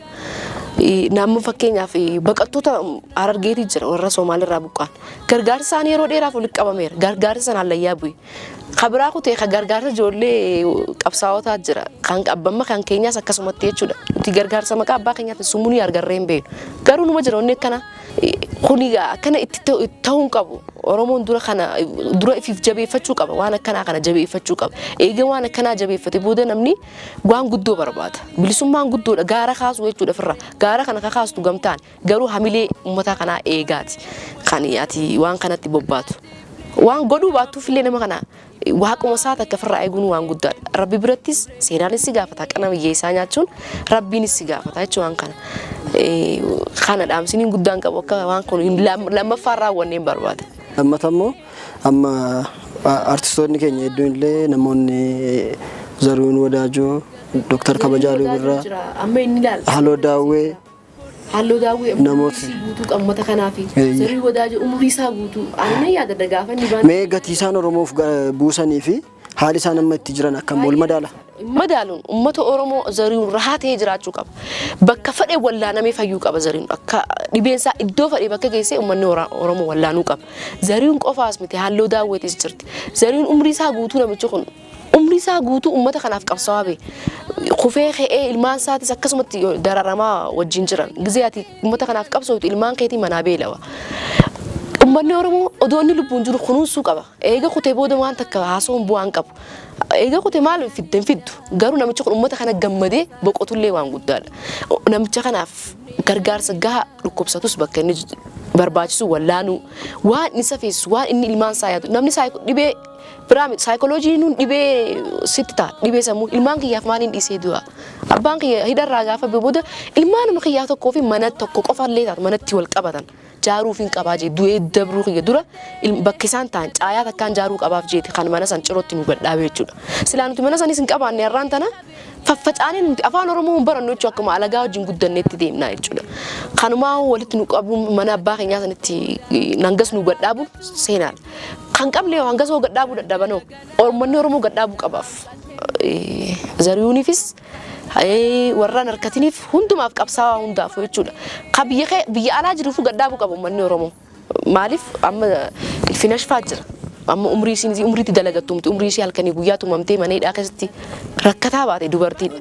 Namni fakkeenyaaf baqattoota Harargeetii jira, warra Soomaalirraa buqqa'an. Gargaarsi isaanii yeroo dheeraaf walitti qabameera. Gargaarsi sana hallayyaa bu'e. Kabiraa kutee ka gargaarsa ijoollee qabsaa'otaa jira. Kan abbamma kan keenyaas akkasumatti jechuudha. Nuti gargaarsa maqaa abbaa keenyaatti summunii argarree hin beeknu. Garuu numa jira wanni akkana. Kuni akkana itti ta'uu hin qabu. Oromoon dura kana dura ifiif jabeeffachuu qaba. Waan akkanaa kana jabeeffachuu qaba. Eega waan akkanaa jabeeffate booda namni waan guddoo barbaada. Bilisummaan guddoodha. Gaara kaasuu jechuudha ofirra. Gaara kana kakaastu gamtaan garuu hamilee uummata kanaa eegaati. Kan ati waan kanatti bobbaatu. Waan godhuu baattuuf illee nama kana waaquma isaa takka ofirraa eeguun waan guddaadha. Rabbi birattis seenaanis si gaafata. Haqana hiyyeessaa nyaachuun rabbiinis si gaafata jechuun waan kana. Kana dhaamsiniin guddaan qabu, akka waan kun lammaffaan raawwanneen barbaada. Lammata immoo amma artistoonni keenya hedduun illee, namoonni Zarihuun Wadaajoo, Dooktar Kabajaa Birraa, Amma inni ilaala. Halloo Daawwee, Halluu Daawwee umurii guutuu qabu uummata kanaa fi Zarihuun Wadaajoo umurii isaa guutuu ani yaadadha gaafa inni baan. Mee gatii isaan Oromoof buusanii fi haalli isaan amma itti jiran akkam wal madaala? Madaaluun uummata Oromoo, Zarihuun rahaa ta'ee jiraachuu qaba. Bakka fedhe wallaanamee fayyuu qaba Zarihuun. Akka dhibeen isaa iddoo fedhe bakka geessee uummanni Oromoo wallaanuu qaba. Zarihuun qofaas miti, Halluu Daawweetis jirti. Zarihuun umrii isaa guutuu, namichi kun umrii isaa guutuu uummata kanaaf qabsaa'aa bee. Kufee ka'ee ilmaan isaatis akkasumatti dararamaa wajjin jiran. Gizee ati uummata kanaaf qabsootu ilmaan keetii manaa beelawa. Uummanni Oromoo odoo inni lubbuun jiru kunuunsuu qaba. Eega kutee booda waan takka haasawuun bu'aan qabu. Eega kutee maal fidde hin fiddu. Garuu namichi kun uummata kana gammadee boqotullee waan guddaadha. Namicha kanaaf gargaarsa gahaa, dhukkubsatus bakka inni barbaachisu wallaanuu, waan inni safeessu, waan inni ilmaan isaa yaadu, namni dhibee biraa miti, saayikoloojii nuun dhibee sitti ta'a, dhibee sammuu. Ilmaan kiyyaaf maaliin dhiisee du'a? Abbaan kiyya hidharraa gaafa booda ilmaanuma kiyyaa tokkoo fi mana tokko qofallee taatu manatti wal qabatan jaaruuf hin qabaa jee, du'ee dabruu kiyya dura bakka isaan ta'an caayaa takkaan jaaruu qabaaf jeeti kan mana san cirootti nu gadhaabe jechuudha. Silaa nuti mana sanis hin qabaanne, har'aan tana faffacaanee nuti afaan Oromoo hin barannu jechuudha, akkuma alagaa wajjin guddanneetti deemnaa jechuudha. Kanumaa walitti nu qabuun, mana abbaa keenyaa sanitti hangas nu gadhaabuun seenaadha. Kan qabne hangas hoo gadhaabuu dadhabanoo, uummanni Oromoo gadhaabuu qabaaf. Zarihuunifis, warra harkatiniif, hundumaaf, qabsaa'aa hundaaf jechuudha. Ka biyya biyya alaa jiruufuu gadhaabuu qaba uummanni Oromoo. Maaliif amma Ilfinashfaa jira. Amma umrii isiin umriitti dalagattu, umrii ishee halkanii guyyaa tumamtee mana hidhaa keessatti rakkataa baate dubartiin.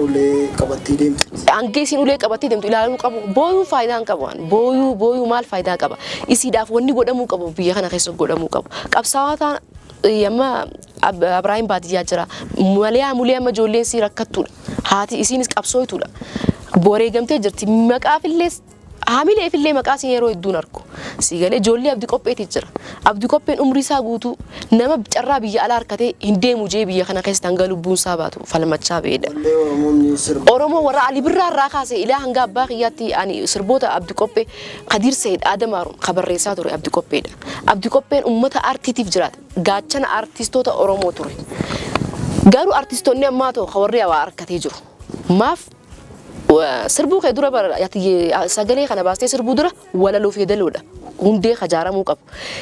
Ulee qabattee deemti. Hanga isiin ulee qabattee deemtu ilaaluu qabu. Booyuu faayidaa hin qabu. Booyuu booyuu maal faayidaa qaba? Isiidhaaf wanni godhamuu qabu biyya kana keessa godhamuu qabu. Qabsaa'aa ta'an amma Abiraahim baadiyyaa jira. Maliyaa mulee amma ijoolleen sii rakkattuudha. Haati isiinis qabsooytuudha. Wareegamtee jirti. Maqaafillee hamileefillee maqaa isin yeroo hedduun argu. Si galee, ijoollee Abdii Qopheeti jira. Abdii Qopheen umrii isaa guutuu nama carraa biyya alaa harkatee hin deemu jee biyya kana keessatti hanga lubbuun isaa baatu falmachaa ba'edha. Oromoo warra Ali Birraa irraa kaasee ilaa hanga abbaa kiyyaatti ani sirboota Abdii Qophee, Kadiir Sayid Adam Haruun ka barreessaa ture Abdii Qopheedha. Abdii Qopheen uummata aartiitiif jiraata. Gaachana aartistoota Oromoo ture. Garuu aartistoonni ammaa ta'u ka warri waa harkatee jiru. Maaf sirbuu kee dura sagalee kana baastee sirbuu dura walaloo fi yeedaloodha. Hundee kajaaramuu qabu.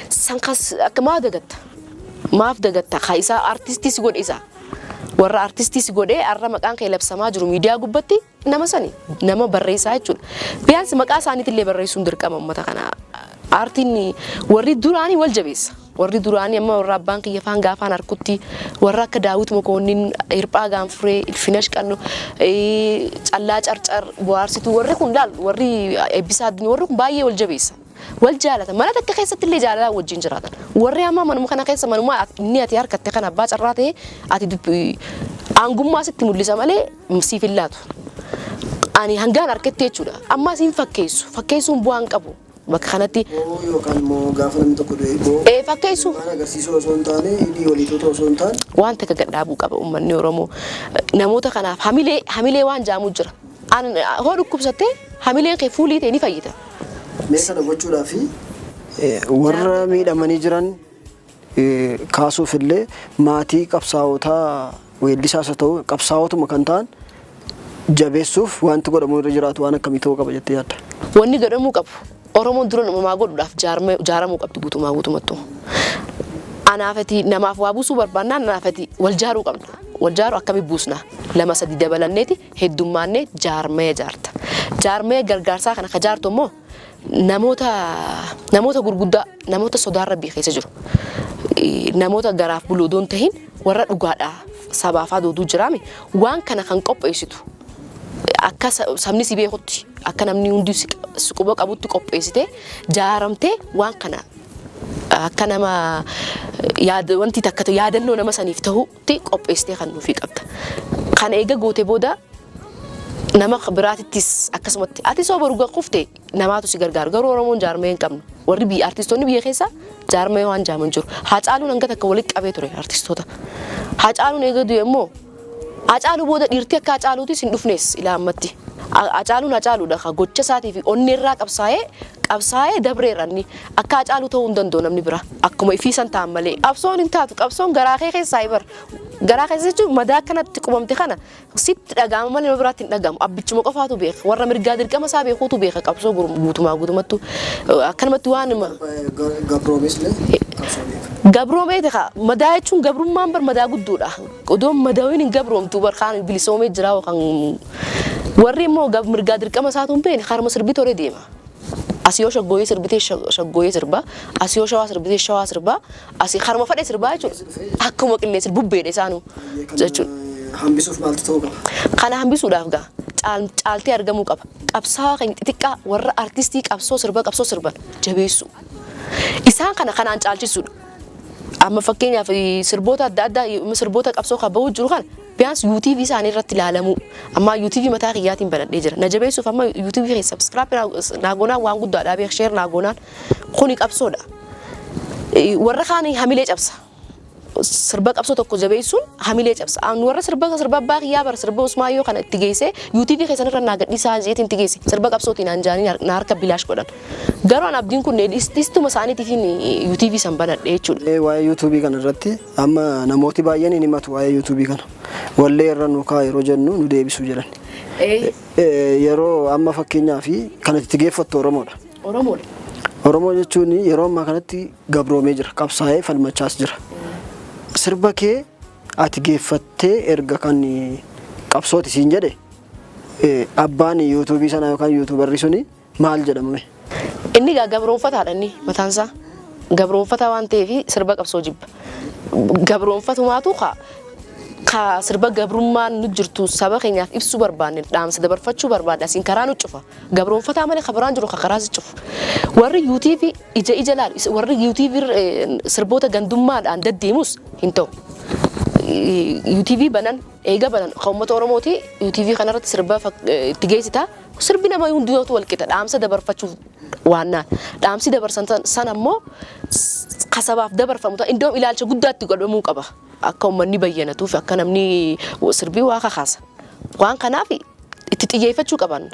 San kas akka maa dagatta? Maaf dagatta? Ka isaa aartistii si godhe isaa. Warra aartistii si godhee har'a maqaan kee labsamaa jiru miidiyaa gubbatti nama sani, nama barreessaa jechuudha. Biyaansi maqaa isaaniitillee barreessuun dirqama uummata kanaa. Aartiin warri duraanii wal jabeessa. Warri duraanii amma warra abbaan kiyya faan gaafaan harkutti warra akka Daawit Mokoonnin, Hirphaa Gaanfuree, Ilfinash Qannoo, Callaa Carcar, Bohaarsituu warri kun laal warri Eebbisaa Addunyaa warri kun baay'ee wal jabeessa. Wal jaalatan. Mana takka keessatti illee jaalalaan wajjin jiraatan. Warri ammaa manuma kana keessa manuma inni ati harkatte kana abbaa carraa ta'e ati aangummaa sitti mul'isa malee siif hin laatu. Ani hangaan harkatti jechuudha. Ammaa siin fakkeessu. Fakkeessuun bu'aa hin qabu. Bakka kanatti. Boo'uu yookaan immoo gaafa namni tokko du'e boo'uu. Ee fakkeessu. Waan agarsiisuu osoo hin taane hidhii walii tuuta osoo hin taane. Waan takka gad dhaabuu qaba uummanni Oromoo. Namoota kanaaf hamilee hamilee waan jaamu jira. An hoo dhukkubsattee hamileen kee fuulii ta'e ni fayyita. Mee kana gochuudhaaf warra miidhamanii jiran kaasuuf illee maatii qabsaa'otaa weellisaas haa ta'u qabsaa'otuma kan ta'an jabeessuuf wanti godhamuu irra jiraatu waan akkamii ta'uu qaba jettee yaadda? Wanni godhamuu qabu Oromoon dura uumamaa godhuudhaaf jaaramuu qabdi guutumaa guutumattuu. Anaafati namaaf waa buusuu barbaannaan anaafati wal jaaruu qabna. Wal jaaruu akkami buusna? Lama sadi dabalanneeti heddummaannee jaarmaya jaarta. Jaarmaya gargaarsaa kana ka jaartu immoo namoota namoota gurguddaa namoota sodaan rabbii keessa jiru. Namoota garaaf bulu odoo hin tahin warra dhugaadhaa sabaafaa dooduu jiraami waan kana kan qopheessitu akka sabni si beekutti akka namni hundi si quba qabutti qopheessitee jaaramtee waan kana akka nama yaada wanti takka yaadannoo nama saniif tahutti qopheessitee kan nuufii qabda. Kana eega goote booda nama biraatittis akkasumatti ati soo boru kufte namaatu si gargaaru. Garuu Oromoon jaarmee hin qabnu. Warri biyya artistoonni biyya keessaa jaarmee waan jaaman jiru. Haacaaluun hanga takka walitti qabee ture artistoota. Haacaaluun eega du'e immoo Haacaaluu booda dhiirti akka Haacaaluutis hin dhufnes ilaa ammatti. Haacaaluun Haacaaluudha. Gocha isaatii fi onnee irraa qabsaa'ee qabsaa'ee dabreera inni. Akka Haacaaluu ta'uu hin danda'u namni biraa. Akkuma ifii san ta'an malee. Qabsoon hin taatu. Qabsoon garaa kee keessaa bar. Garaa keessa jechuun madaa akkanatti qubamte kana sitti dhaga'ama malee nama biraatti hin dhaga'amu. Abbichuma qofaatu beeka. Warra mirgaa dirqama isaa beekuutu beeka qabsoo guutumaa guutumattu. Akkanumatti waan Gabroomes illee qabsoo beeka. Gabroomee ta'a. Madaa jechuun gabrummaan bar madaa guddoodha. Odoo madaawin hin gabroomtu bar kaan bilisoomee jira kan warri immoo mirgaa dirqama isaatu hin beekne harma sirbii tolee deema. Asii yoo shaggooyyee sirbitee shaggooyyee sirba, asii yoo shawaa sirbitee shawaa sirba, asii harma fadhee sirbaa jechuudha. Akkuma qilleensi bubbeedha isaanuu jechuudha. Hambisuuf maaltu ta'uu qaba? Kana hambisuudhaaf gaa caaltee argamuu qaba. Qabsaa'aa kan xixiqqaa warra artistii qabsoo sirba qabsoo sirban jabeessu. Isaan kana kanaan caalchisuudha. Amma fakkeenyaaf sirboota adda addaa sirboota qabsoo kan bahu jiru kana biyaans YouTube isaanii irratti ilaalamuu. Amma YouTube mataa kiyyaatiin banadhee jira. Na jabeessuuf amma YouTube keessa subscribe naa goonaan waan guddaadha beek share naa goonaan kuni qabsoodha. Warra kaan hamilee cabsa. Sirba qabsoo tokko jabeessuun hamilee cabsa. An warra sirba sirba abbaa kiyyaa bara sirba Usmaayyoo kana itti geessee YouTube keessan irra naa gadhiisaa jeetiin itti geesse. Sirba qabsootiin aan jaanii na harka bilaash godhan. Garuu an abdiin kun dhistuma isaaniitiif YouTube san banadhe jechuudha. Waa'ee YouTube kana irratti amma namooti baay'een hin himatu waa'ee YouTube kana. Wallee irra nu kaa yeroo jennu nu deebisuu jedhan. Yeroo amma fakkeenyaaf kan itti geeffattu Oromoodha. Oromoodha. Oromoo jechuun yeroo ammaa kanatti gabroomee jira. Qabsaa'ee falmachaas jira. Sirba kee ati geeffattee erga kan qabsooti siin jedhe abbaan yuutuubii sanaa yookaan yuutuubarri suni maal jedhamame? Inni gaa gabroonfataadha inni mataan isaa. Gabroonfataa waan ta'eef sirba qabsoo jibba. Gabroonfatumaatu ka sirba gabrummaan nu jirtu saba keenyaaf ibsuu barbaanne dhaamsa dabarfachuu barbaadne asiin karaa nu cufa. Gabroonfataa malee ka biraan jiru ka karaa si cufu. Warri yuutuubii ija ija laalu warri yuutuubii sirboota gandummaadhaan deddeemus hin ta'u. Yuutuubii banan eega banan kan uummata Oromooti yuutuubii kanarratti sirba itti geessita. Sirbi nama hundinootu wal qixa dhaamsa dabarfachuuf waannaan. Dhaamsi dabarsan sana immoo kasabaaf dabarfamu iddoo ilaalcha guddaatti godhamuu qaba. Akka uummanni bayyanatuuf akka namni sirbii waa kakaasa. Waan kanaaf itti xiyyeeffachuu qaban.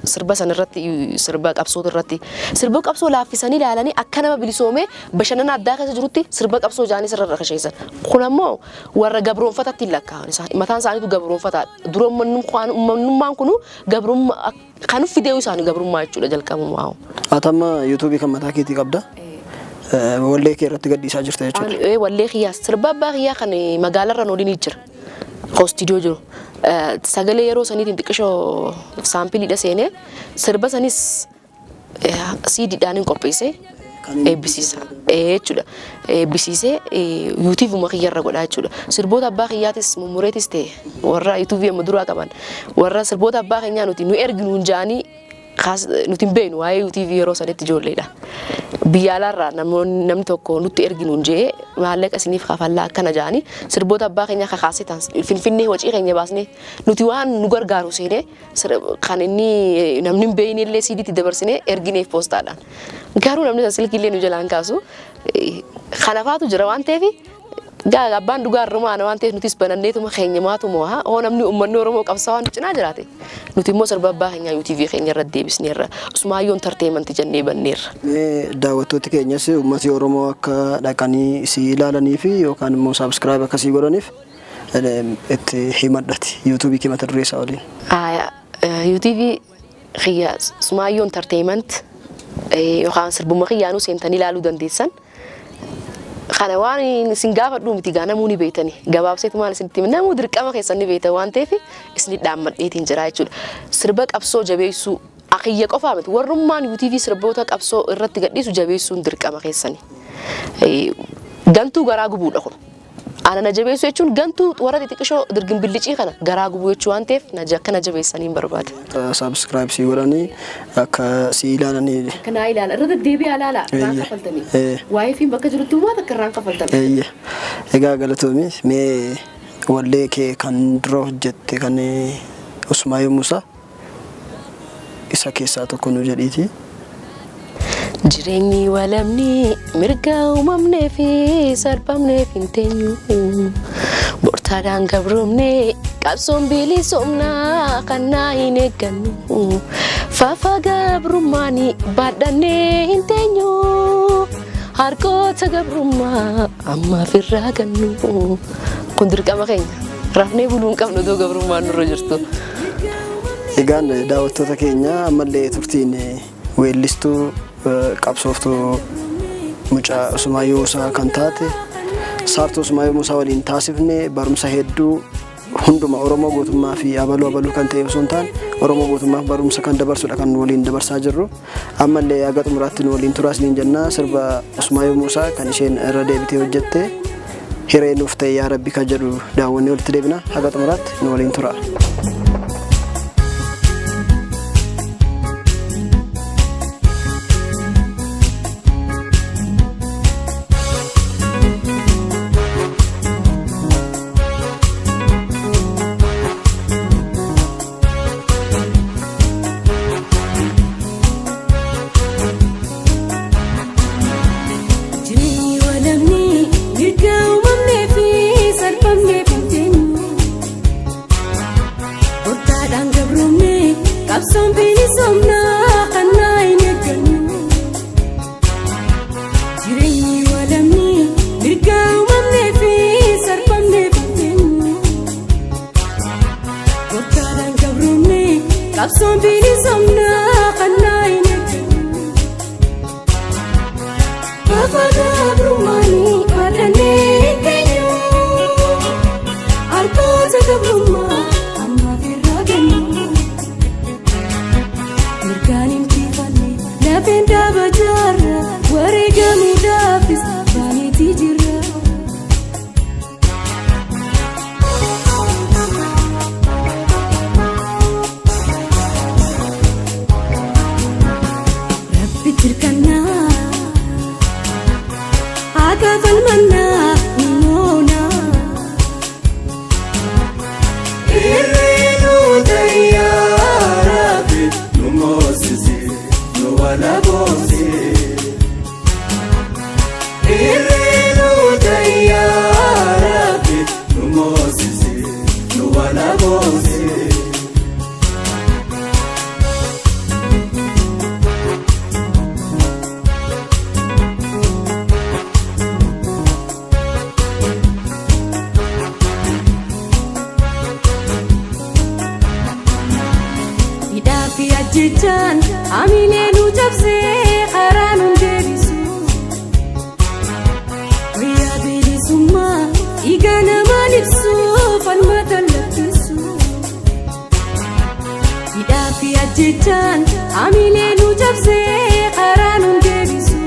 Sirba sanarratti sirba qabsoo irratti sirba qabsoo laaffisanii ilaalanii akka nama bilisoomee bashannana addaa keessa jirutti sirba qabsoo jaanii sirra kasheessan. Kun ammoo warra gabroonfatatti hin lakkaa'an isaan mataan isaaniitu gabroonfataadha. Dura uummanummaan kunu gabrummaa kan fidee isaanii gabrummaa jechuudha jalqabumaa. Ati amma yuutuubii kan mataa keetii qabda. Wallee kee irratti gadhiisaa jirta jechuudha. Wallee kiyyaas sirba abbaa kiyyaa kan magaalarra waliin jira. Istiidiyoo jiru. Sagalee yeroo saniitiin xiqqishoo saampiliidha seenee sirba sanis siidiidhaan hin qopheesse. Eebbisiisa jechuudha. Eebbisiisee YouTubeuma kiyyarra godhaa jechuudha. Sirboota abbaa kiyyaatis mummureetis ta'e warra YouTube amma duraa qaban warra sirboota abbaa keenyaa nuti nu erginu ja'anii nuti hin beeknu waa'ee YouTube yeroo sanitti ijoolleedha. Biyya alaarraa namoonni namni tokko nutti erginu jee maallaqa isiniif kafallaa akkana ja'anii sirboota abbaa keenyaa kakaasee ta'an Finfinnee wacii keenya baasnee nuti waan nu gargaaru seenee kan inni namni hin beekne illee siidiitti dabarsinee ergineef poostaadhaan. Garuu namni san silkii illee nu jalaan kaasu kanafaatu jira waan ta'eef gaa abbaan dhugaa irrumaa ana waan ta'eef nutis bananneetuma keenya maatuma haa hoo namni uummanni Oromoo qabsaa'aa nu cinaa jiraate nuti immoo sirba abbaa keenyaa YouTube keenya irra deebisneerra, Usmaayyoo Entertainment jennee banneerra. Mee daawwattooti keenyas uummati Oromoo akka dhaqanii si ilaalanii fi yookaan immoo subscribe akkasii godhaniif itti himadhati YouTube kee mata duree isaa waliin. YouTube kiyya Usmaayyoo Entertainment yookaan sirbuma kiyyaanuu seentanii ilaaluu dandeessan. Kana waan isin gaafadhu miti gaa, namuu ni beektani. Gabaabseetu maal isinitti hima, namuu dirqama keessan ni beektan waan ta'eef isin dhaammadheetiin jira jechuudha. Sirba qabsoo jabeessuu akiyya qofaa miti, warrummaan YouTube sirboota qabsoo irratti gadhiisu jabeessuun dirqama keessani. Gantuu garaa gubuudha kun. Ana na jabeessuu jechuun gantuu warra xixiqqishoo dirgimbillicii kana garaa gubuu jechuu waan ta'eef akka na jabeessanii hin barbaada. Subscribe si godhanii akka si ilaalanii. Akka naa ilaala, irra deddeebi'aa ilaala, irraan kafaltanii. Waa'ee fi bakka jirutti waan akka irraan kafaltan. Eeyyee. Egaa galatoomi, mee wallee kee kan dura hojjette kan Usmaayyoo Musaa isa keessaa tokko nu jedhiiti. Jireenyi walamni mirga uumamnee fi sarbamneef hin teenyu. Bortaadhaan gabroomne qabsoon bilisoomnaa kan naa hin eeggannu. Fafa gabrummaanii baadhannee hin teenyu. Harkoota gabrummaa ammaaf irraa gannu. Kun dirqama keenya. Rafnee buluu hin qabnu otoo gabrummaan nurra jirtu. Egaan daawwattoota keenya, ammallee turtiin weellistuu qabsooftuu mucaa Usmaayyoo Musaa kan taate Saartuu Usmaayyoo Musaa waliin taasifne barumsa hedduu hunduma Oromoo gootummaa fi abaluu abaluu kan ta'e osoo hin taane Oromoo gootummaaf barumsa kan dabarsudha kan waliin dabarsaa jirru. Ammallee haga xumuraatti nu waliin turaa isiniin jenna. Sirba Usmaayyoo Musaa kan isheen irra deebitee hojjette "Hiree nuuf ta'e yaa Rabbi" kan jedhu daawwannee walitti deebina. Haga xumuraatti nu waliin tura. Jireenyi walamni mirga uumamnee fi sarbamneef hin teenyu. Bortaadhaan gabroomne qabsoon bilisoomnaa kan naa hin eeggannu. Jireenyi walamni mirga uumamnee fi sarbamneef hin teenyu. Bortaadhaan gabroomne qabsoon bilisoomnaa kan naa hin eeggannu. Fafa gabrummaanii baadhannee hin teenyu. Harkoota gabrummaa ammaaf irraa gannu. Mirgaan injifanne lafeen dhaaba jaarra, wareegamuudhaafis baaneetii jirra. Rabbi tirkannaa akka falmannaa ni moona. Irreenu tayyaa Rabbi nu moosisi, nu walaboomsi. Irreenu tayyaa Rabbi nu moosisi, nu walaboomsi. Hidhaa fi ajjechaan hamilee nu cabsee karaa nu deebisu. Wayyaa bilisummaa dhiiga namaan ibsu, falma tallaffisu. Hidhaa fi ajjechaan hamilee nu cabsee karaa nu deebisu.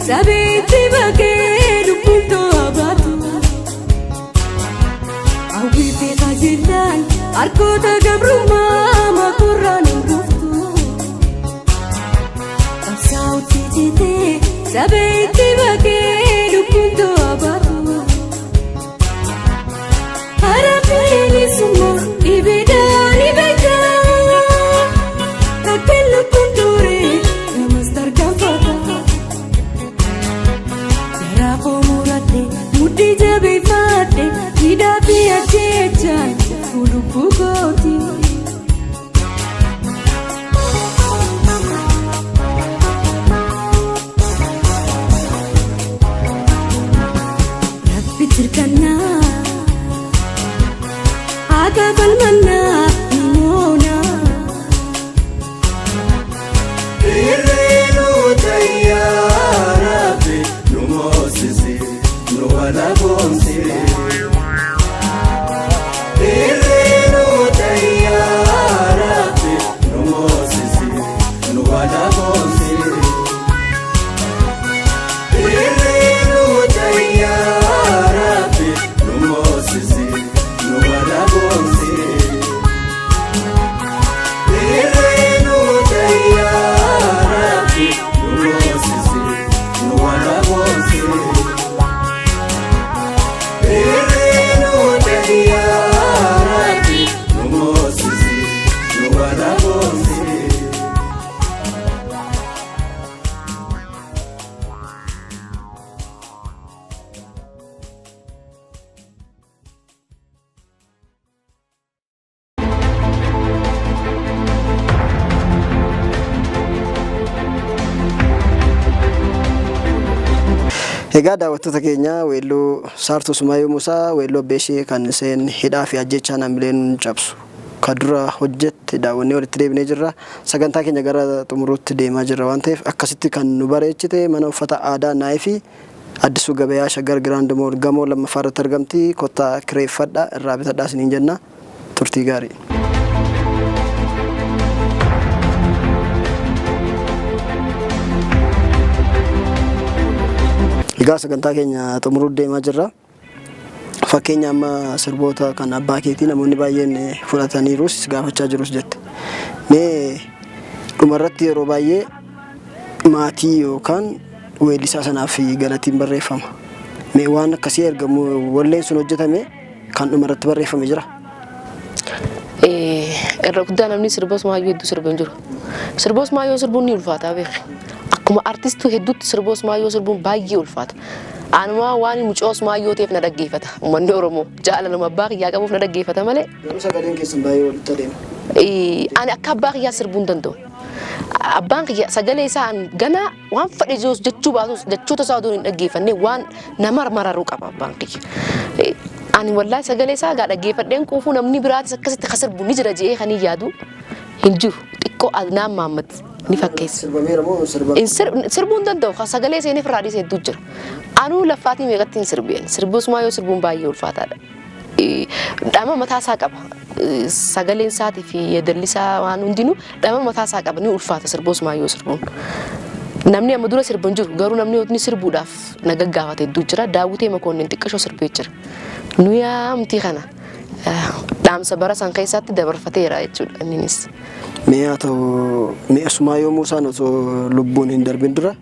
Sabeetti baqee lubbuun to'a baatu. Hawwii fi qajeelaan harkoota gabrummaa makurraan hin dhuftu. Qabsaa'utti jitee sabeetti baqee lubbuun to'a baatu. Hara bilisummaa ibiddaan ibiddaa. Rakkoo lubbuun ture namas tarkaanfata. Garaa koo muradhe mudhii jabeeffadhe hidhaa fi ajjeechaan lubbuu kooti. Rabbi tirkannaa haqa falmannaa ni moona. Irreenu tayyaara fi nu moosisi nu walaboomsi. Irreenu tayyaara fi nu moosisi nu walaboomsi. Irreenu tayyaara fi nu moosisi nu walaboomsi. Irreenu tayyaara fi nu moosisi nu walaboomsi. Irreenu tayyaara fi nu moosisi nu walaboomsi. Egaa daawwattoota keenya weelluu Saartuu Sumaayuu Musaa weelluu Abbeeshee kan isheen hidhaa fi ajjechaa naamileen cabsu ka dura hojjette daawwannee walitti deebinee jirra. Sagantaa keenya gara xumuruutti deemaa jirra waan ta'eef akkasitti kan nu bareechite mana uffata aadaa naayii fi Addisuu Gabayaa Shaggar Giraand Mool gamoo lammaffaa irratti argamti. Kottaa kireeffadha irraa bitadhaa isiniin jenna. Turtii gaarii. Egaa sagantaa keenya xumuruu deemaa jirra. Fakkeenya amma sirboota kan abbaa keetii namoonni baay'een fudhataniirus gaafachaa jirus jette. Mee dhumarratti yeroo baay'ee maatii yookaan weellisaa sanaaf galatiin barreeffama. Mee waan akkasii erga walleen sun hojjetame kan dhumarratti barreeffame jira? Irra guddaa namni sirba Usmaayyoo hedduu sirba hin jiru. Sirba Usmaayyoo sirbuun ni ulfaata beeki. Akkuma artistuu hedduutti sirba Usmaayyoo sirbuun baay'ee ulfaata. Anumaa waan mucaa Usmaayyoo ta'eef na dhaggeeffata. Uummanni Oromoo jaalaluma abbaa kiyyaa qabuuf na dhaggeeffata malee. Garuu sagaleen keessan baay'ee walitti adeema. Ani akka abbaa kiyyaa sirbuu hin danda'u. Abbaan kiyya sagalee isaa an ganaa waan fedhe jirus jechuu baatus jechoota isaa odoo hin dhaggeeffanne waan nama mararuu qaba abbaan kiyya. Ani wallaahi sagalee isaa gaa dhaggeeffadheen quufuu namni biraatis akkasitti ka sirbu ni jira je'ee kan hin yaadu hin jiru. Xiqqoo Adnaan Mahammad ni fakkeessa. Sirbameera moo sirba? Hin sirbuu hin danda'u. Kan sagalee seeneef irraa dhiise hedduu jira. Anuu laffaatii meeqatti hin sirbeen. Sirbuusumaa yoo sirbuun baay'ee ulfaataadha. Dhama mataa isaa qaba. Sagaleen isaatii fi yeedalli isaa waan hundinuu dhama mataa isaa qaba. Ni ulfaata sirbuusumaa yoo sirbuun. Namni amma dura sirbu hin jiru. Garuu namni inni sirbuudhaaf na gaggaafate hedduu jira. Daawwitee Makoonnin xiqqashoo sirbee jira. Nu yaamtii kana dhaamsa bara san keessatti dabarfateera jechuudha inninis. Mee haa ta'u mee Asumaayoo Muusaan osoo lubbuun hin darbin dura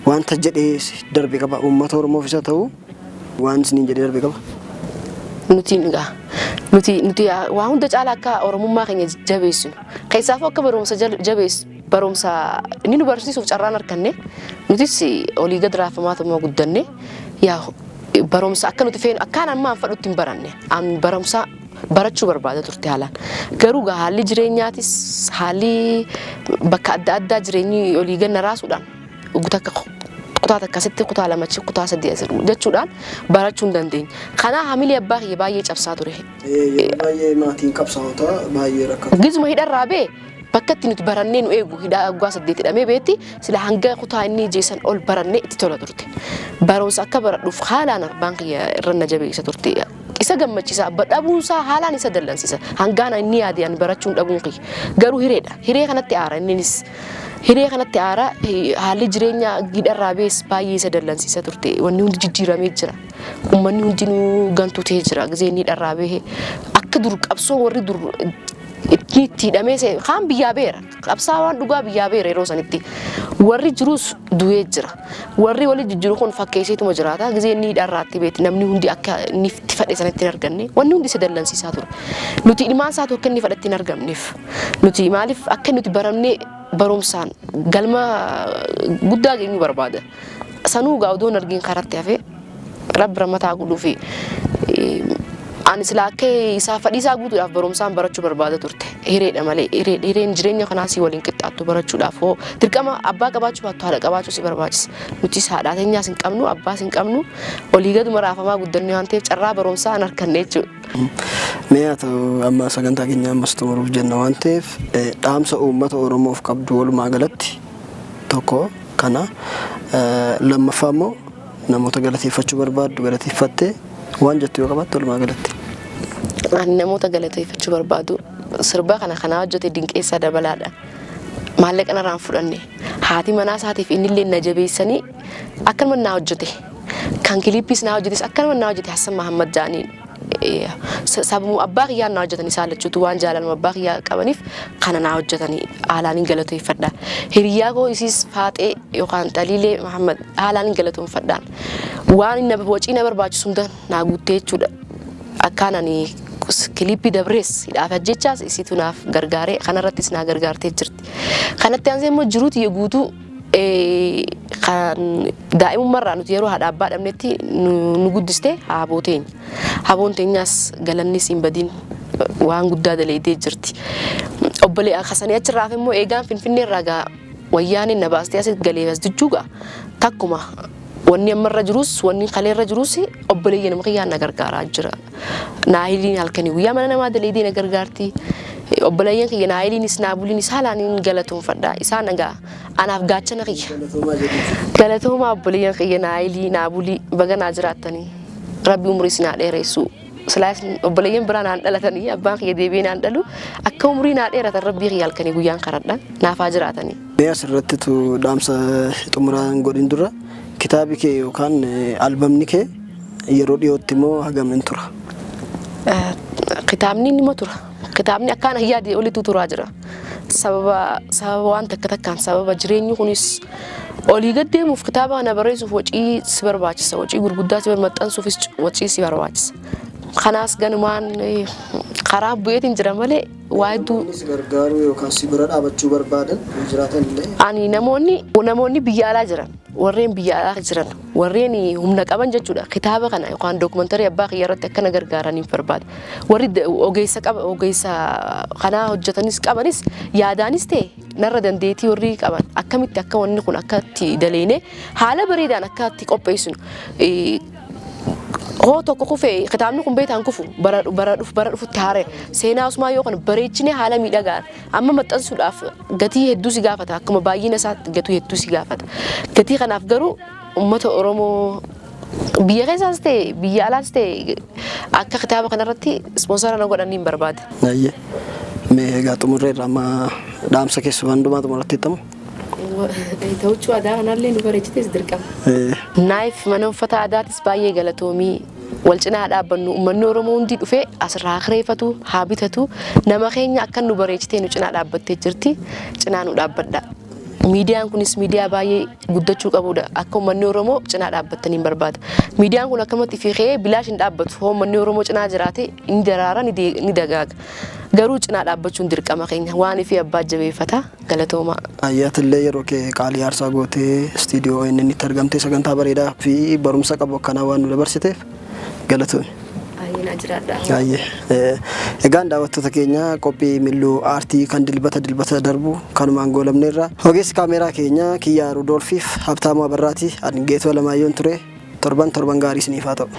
wanta jedhee darbe qaba uummata Oromoof isa ta'u waan isiniin jedhee darbe qaba. Nuti egaa nuti nuti waa hunda caala akka Oromummaa keenya jabeessinu keessaafuu akka barumsa jabeessu barumsa inni nu barsiisuuf carraan arganne nutis olii gad raafamaatuma guddanne yaa barumsa akka nuti feenu akkaan ammaan fadhutti hin baranne an barumsa barachuu barbaada turte haalaan garuu gaa haalli jireenyaatis haalli bakka adda addaa jireenyi olii gad na raasuudhaan takka kutaa takkasitti kutaa lamachi kutaa sadii as jechuudhaan barachuu hin dandeenye. Kanaa hamilee abbaa kiyya baay'ee cabsaa ture. Yeroo baay'ee maatiin qabsaa'ota baay'ee rakkatu. Gizuma hidharraa bee bakka itti nuti barannee nu eegu hidhaa waggaa 8 hidhamee beetti sila hanga kutaa inni jeessan ol barannee itti tola turte. Barumsa akka baradhuuf haalaan abbaan kiyya irra na jabeessa turte. Isa gammachiisa abba dhabuunsaa haalaan isa dallansiisa. Hangaan inni yaade ani barachuun dhabuun kiyya. Garuu hireedha. Hiree kanatti aara inninis. Hiree kanatti aara haalli jireenya hidharraa bees baay'ee isa dallansiisa turte. Wanni hundi jijjiiramee jira. Uummanni hundinuu gantuu ta'ee jira. Gizee inni hidharraa bahe akka dur qabsoo warri dur itti hidhamee kaan biyyaa beera. Qabsaawaan dhugaa biyyaa beera yeroo sanitti. Warri jirus du'ee jira. Warri wali jijjiiru kun fakkeesseetuma jiraata. Gizee inni hidharraatti beeti namni hundi akka inni itti fadhe sanatti hin arganne. Wanni hundi isa dallansiisaa ture. Nuti ilmaan isaatu akka inni fadhatti hin argamneef. Nuti maaliif akka nuti baramnee barumsaan galma guddaa geenyu barbaada. Sanuu gaa odoo hin argin karatti hafe Rabbi rahmataa godhuu fi ani silaa akka isaa fadhii isaa guutuudhaaf barumsaan barachuu barbaada turte. Hireedha malee hireen jireenya kanaa si waliin qixxaattu barachuudhaaf hoo dirqama abbaa qabaachuu baattu haadha qabaachuu si barbaachisa. Nutis haadhaa teenyaas hin qabnu, abbaas hin qabnu, olii gaduma raafamaa guddanne waan ta'eef carraa barumsaa hin arganne jechuudha. Mee haa ta'u, amma sagantaa keenya ammas xumuruuf jenna waan ta'eef, dhaamsa uummata Oromoof qabdu walumaa galatti tokko kana, lammaffaa immoo namoota galateeffachuu barbaaddu galateeffattee waan jettu yoo qabaatte walumaa galatti. Ani namoota galateeffachuu barbaadu, sirba kana kanaa hojjete Dinqeessaa Dabalaadha. Maallaqa narraa hin fudhanne. Haati manaa isaatiif innillee na jabeessanii akkanuma naa hojjete. Kan kiliippiis naa hojjetes akkanuma naa hojjete Hassan Mahammad Jaaniin. Sababuma abbaa kiyyaan naa hojjetan, isaan lachuutu waan jaalaluma abbaa kiyyaa qabaniif kana naa hojjetanii haalaan hin galateeffadha. Hiriyaa koo isiis Faaxee yookaan Xaliilee Mahammad haalaan hin galatoomfadhaan. Waan inni wacii na barbaachisu hunda naa guuttee jechuudha. Akkaan ani kiliippii dabrees hidhaaf ajjechaas isiitu naaf gargaaree kanarrattis naa gargaartee jirti. Kanatti aansee immoo jiruu tiyya guutuu kan daa'imummaarraa nuti yeroo haadha abbaa dhabnetti nu guddiste haaboo teenya. Haboon teenyaas galanni siin badiin, waan guddaa daleedee jirti. Obbolee kasanii achirraa immoo eegaan Finfinnee irraa gaa wayyaaneen na baastee asitti galee as jechuu gaa takkuma wanni ammarra jirus wanni kaleerra jirus obboleeyyan nama kiyyaan na gargaaraa jira. Naahiliin halkanii guyyaa mana namaa daleedee na gargaarti. Obboleeyyan kiyya Naahiliinis Naabuliinis haalaan hin galatoomfadha. Isaan egaa anaaf gaachana kiyya. Galatoomaa obboleeyyan kiyya Naahilii, Naabulii, baga naa jiraattanii. Rabbi umurii isin haa dheeressu. Silaa isin obboleeyyan biraa naan dhalatanii abbaan kiyya deebi'ee naan dhalu akka umurii naa dheeratan Rabbii kiyya halkanii guyyaan kadhadha, naaf haa jiraatanii. Mee asirratti tu dhaamsa xumuraan godhin dura, kitaabi kee yookaan albamni kee yeroo dhiyootti immoo hagam hin tura? Kitaabni nima tura. Kitaabni akkaan yaade olitti turaa jira. Sababa waan takka takkaan, sababa jireenyi kunis olii gad deemuuf, kitaaba kana barreessuuf wacii si barbaachisa. Wacii gurguddaa si maxxansuufis wacii si barbaachisa. Kanaas ganumaan karaa bu'eetiin jira malee waa hedduu. Si gargaaruu yookaan si bira dhaabachuu barbaadan yoo jiraatan illee. Ani namoonni biyya alaa jiran, warreen biyya alaa jiran, warreen humna qaban jechuudha, kitaaba kana yookaan dookumantarii abbaa kiyya irratti akkana gargaaraniif barbaada. Warri ogeessa qaba, ogeessa kanaa hojjetanis qabanis, yaadaanis ta'e narra dandeettii warri qaban, akkamitti akka wanni kun akka itti daleene haala bareedaan akka itti qopheessinu, hoo tokko kufee kitaabni kun beetaan kufu bara bara dhufu bara dhufutti haare seenaa Usmaan yoo kana bareechine haala miidhagaan amma maxxansuudhaaf gatii hedduu si gaafata. Akkuma baay'ina isaatti gatii hedduu si gaafata. Gatii kanaaf garuu uummata Oromoo biyya keessaas ta'e biyya alaas ta'e akka kitaaba kanarratti ispoonsara na godhan niin barbaada. Ayyee. Mee egaa xumurreerra, amma dhaamsa keessa waan hundumaa xumuratti hittamu. Ta'uchuu aadaa kanallee nu bareechites dirqama. Naayif mana uffata aadaatis baay'ee galatoomii, wal cinaa dhaabbannu. Uummanni Oromoo hundi dhufee asirraa haa kireeffatu, haa bitatu. Nama keenya akka nu bareechitee nu cinaa dhaabbattee jirti, cinaa nu dhaabbadha. Miidiyaan kunis miidiyaa baay'ee guddachuu qabudha. Akka uummanni Oromoo cinaa dhaabbattanii hin barbaada. Miidiyaan kun akkamatti fiigee bilaash hin dhaabbatu. Hoo uummanni Oromoo cinaa jiraate ni daraara, ni dagaaga. Garuu cinaa dhaabbachuun dirqama keenya. Waan ifii abbaa jabeeffata. Galatoomaa. Ayyaatillee yeroo kee qaalii aarsaa gootee istiidiyoo ONN itti argamtee sagantaa bareedaa fi barumsa qabu akkanaa waan nu dabarsiteef galatoomi. Baay'ee naa jiraadha. Baay'ee. Egaan daawwattoota keenya, qophii Milluu Aartii kan dilbata dilbata darbu kanumaan goolabneerra. Ogeessi kaameeraa keenya Kiyyaa Rudoolfiif Habtaamuu Abarraati. Ani Geetoo Alamaayyoon ture. Torban torban gaarii isiniif haa ta'u.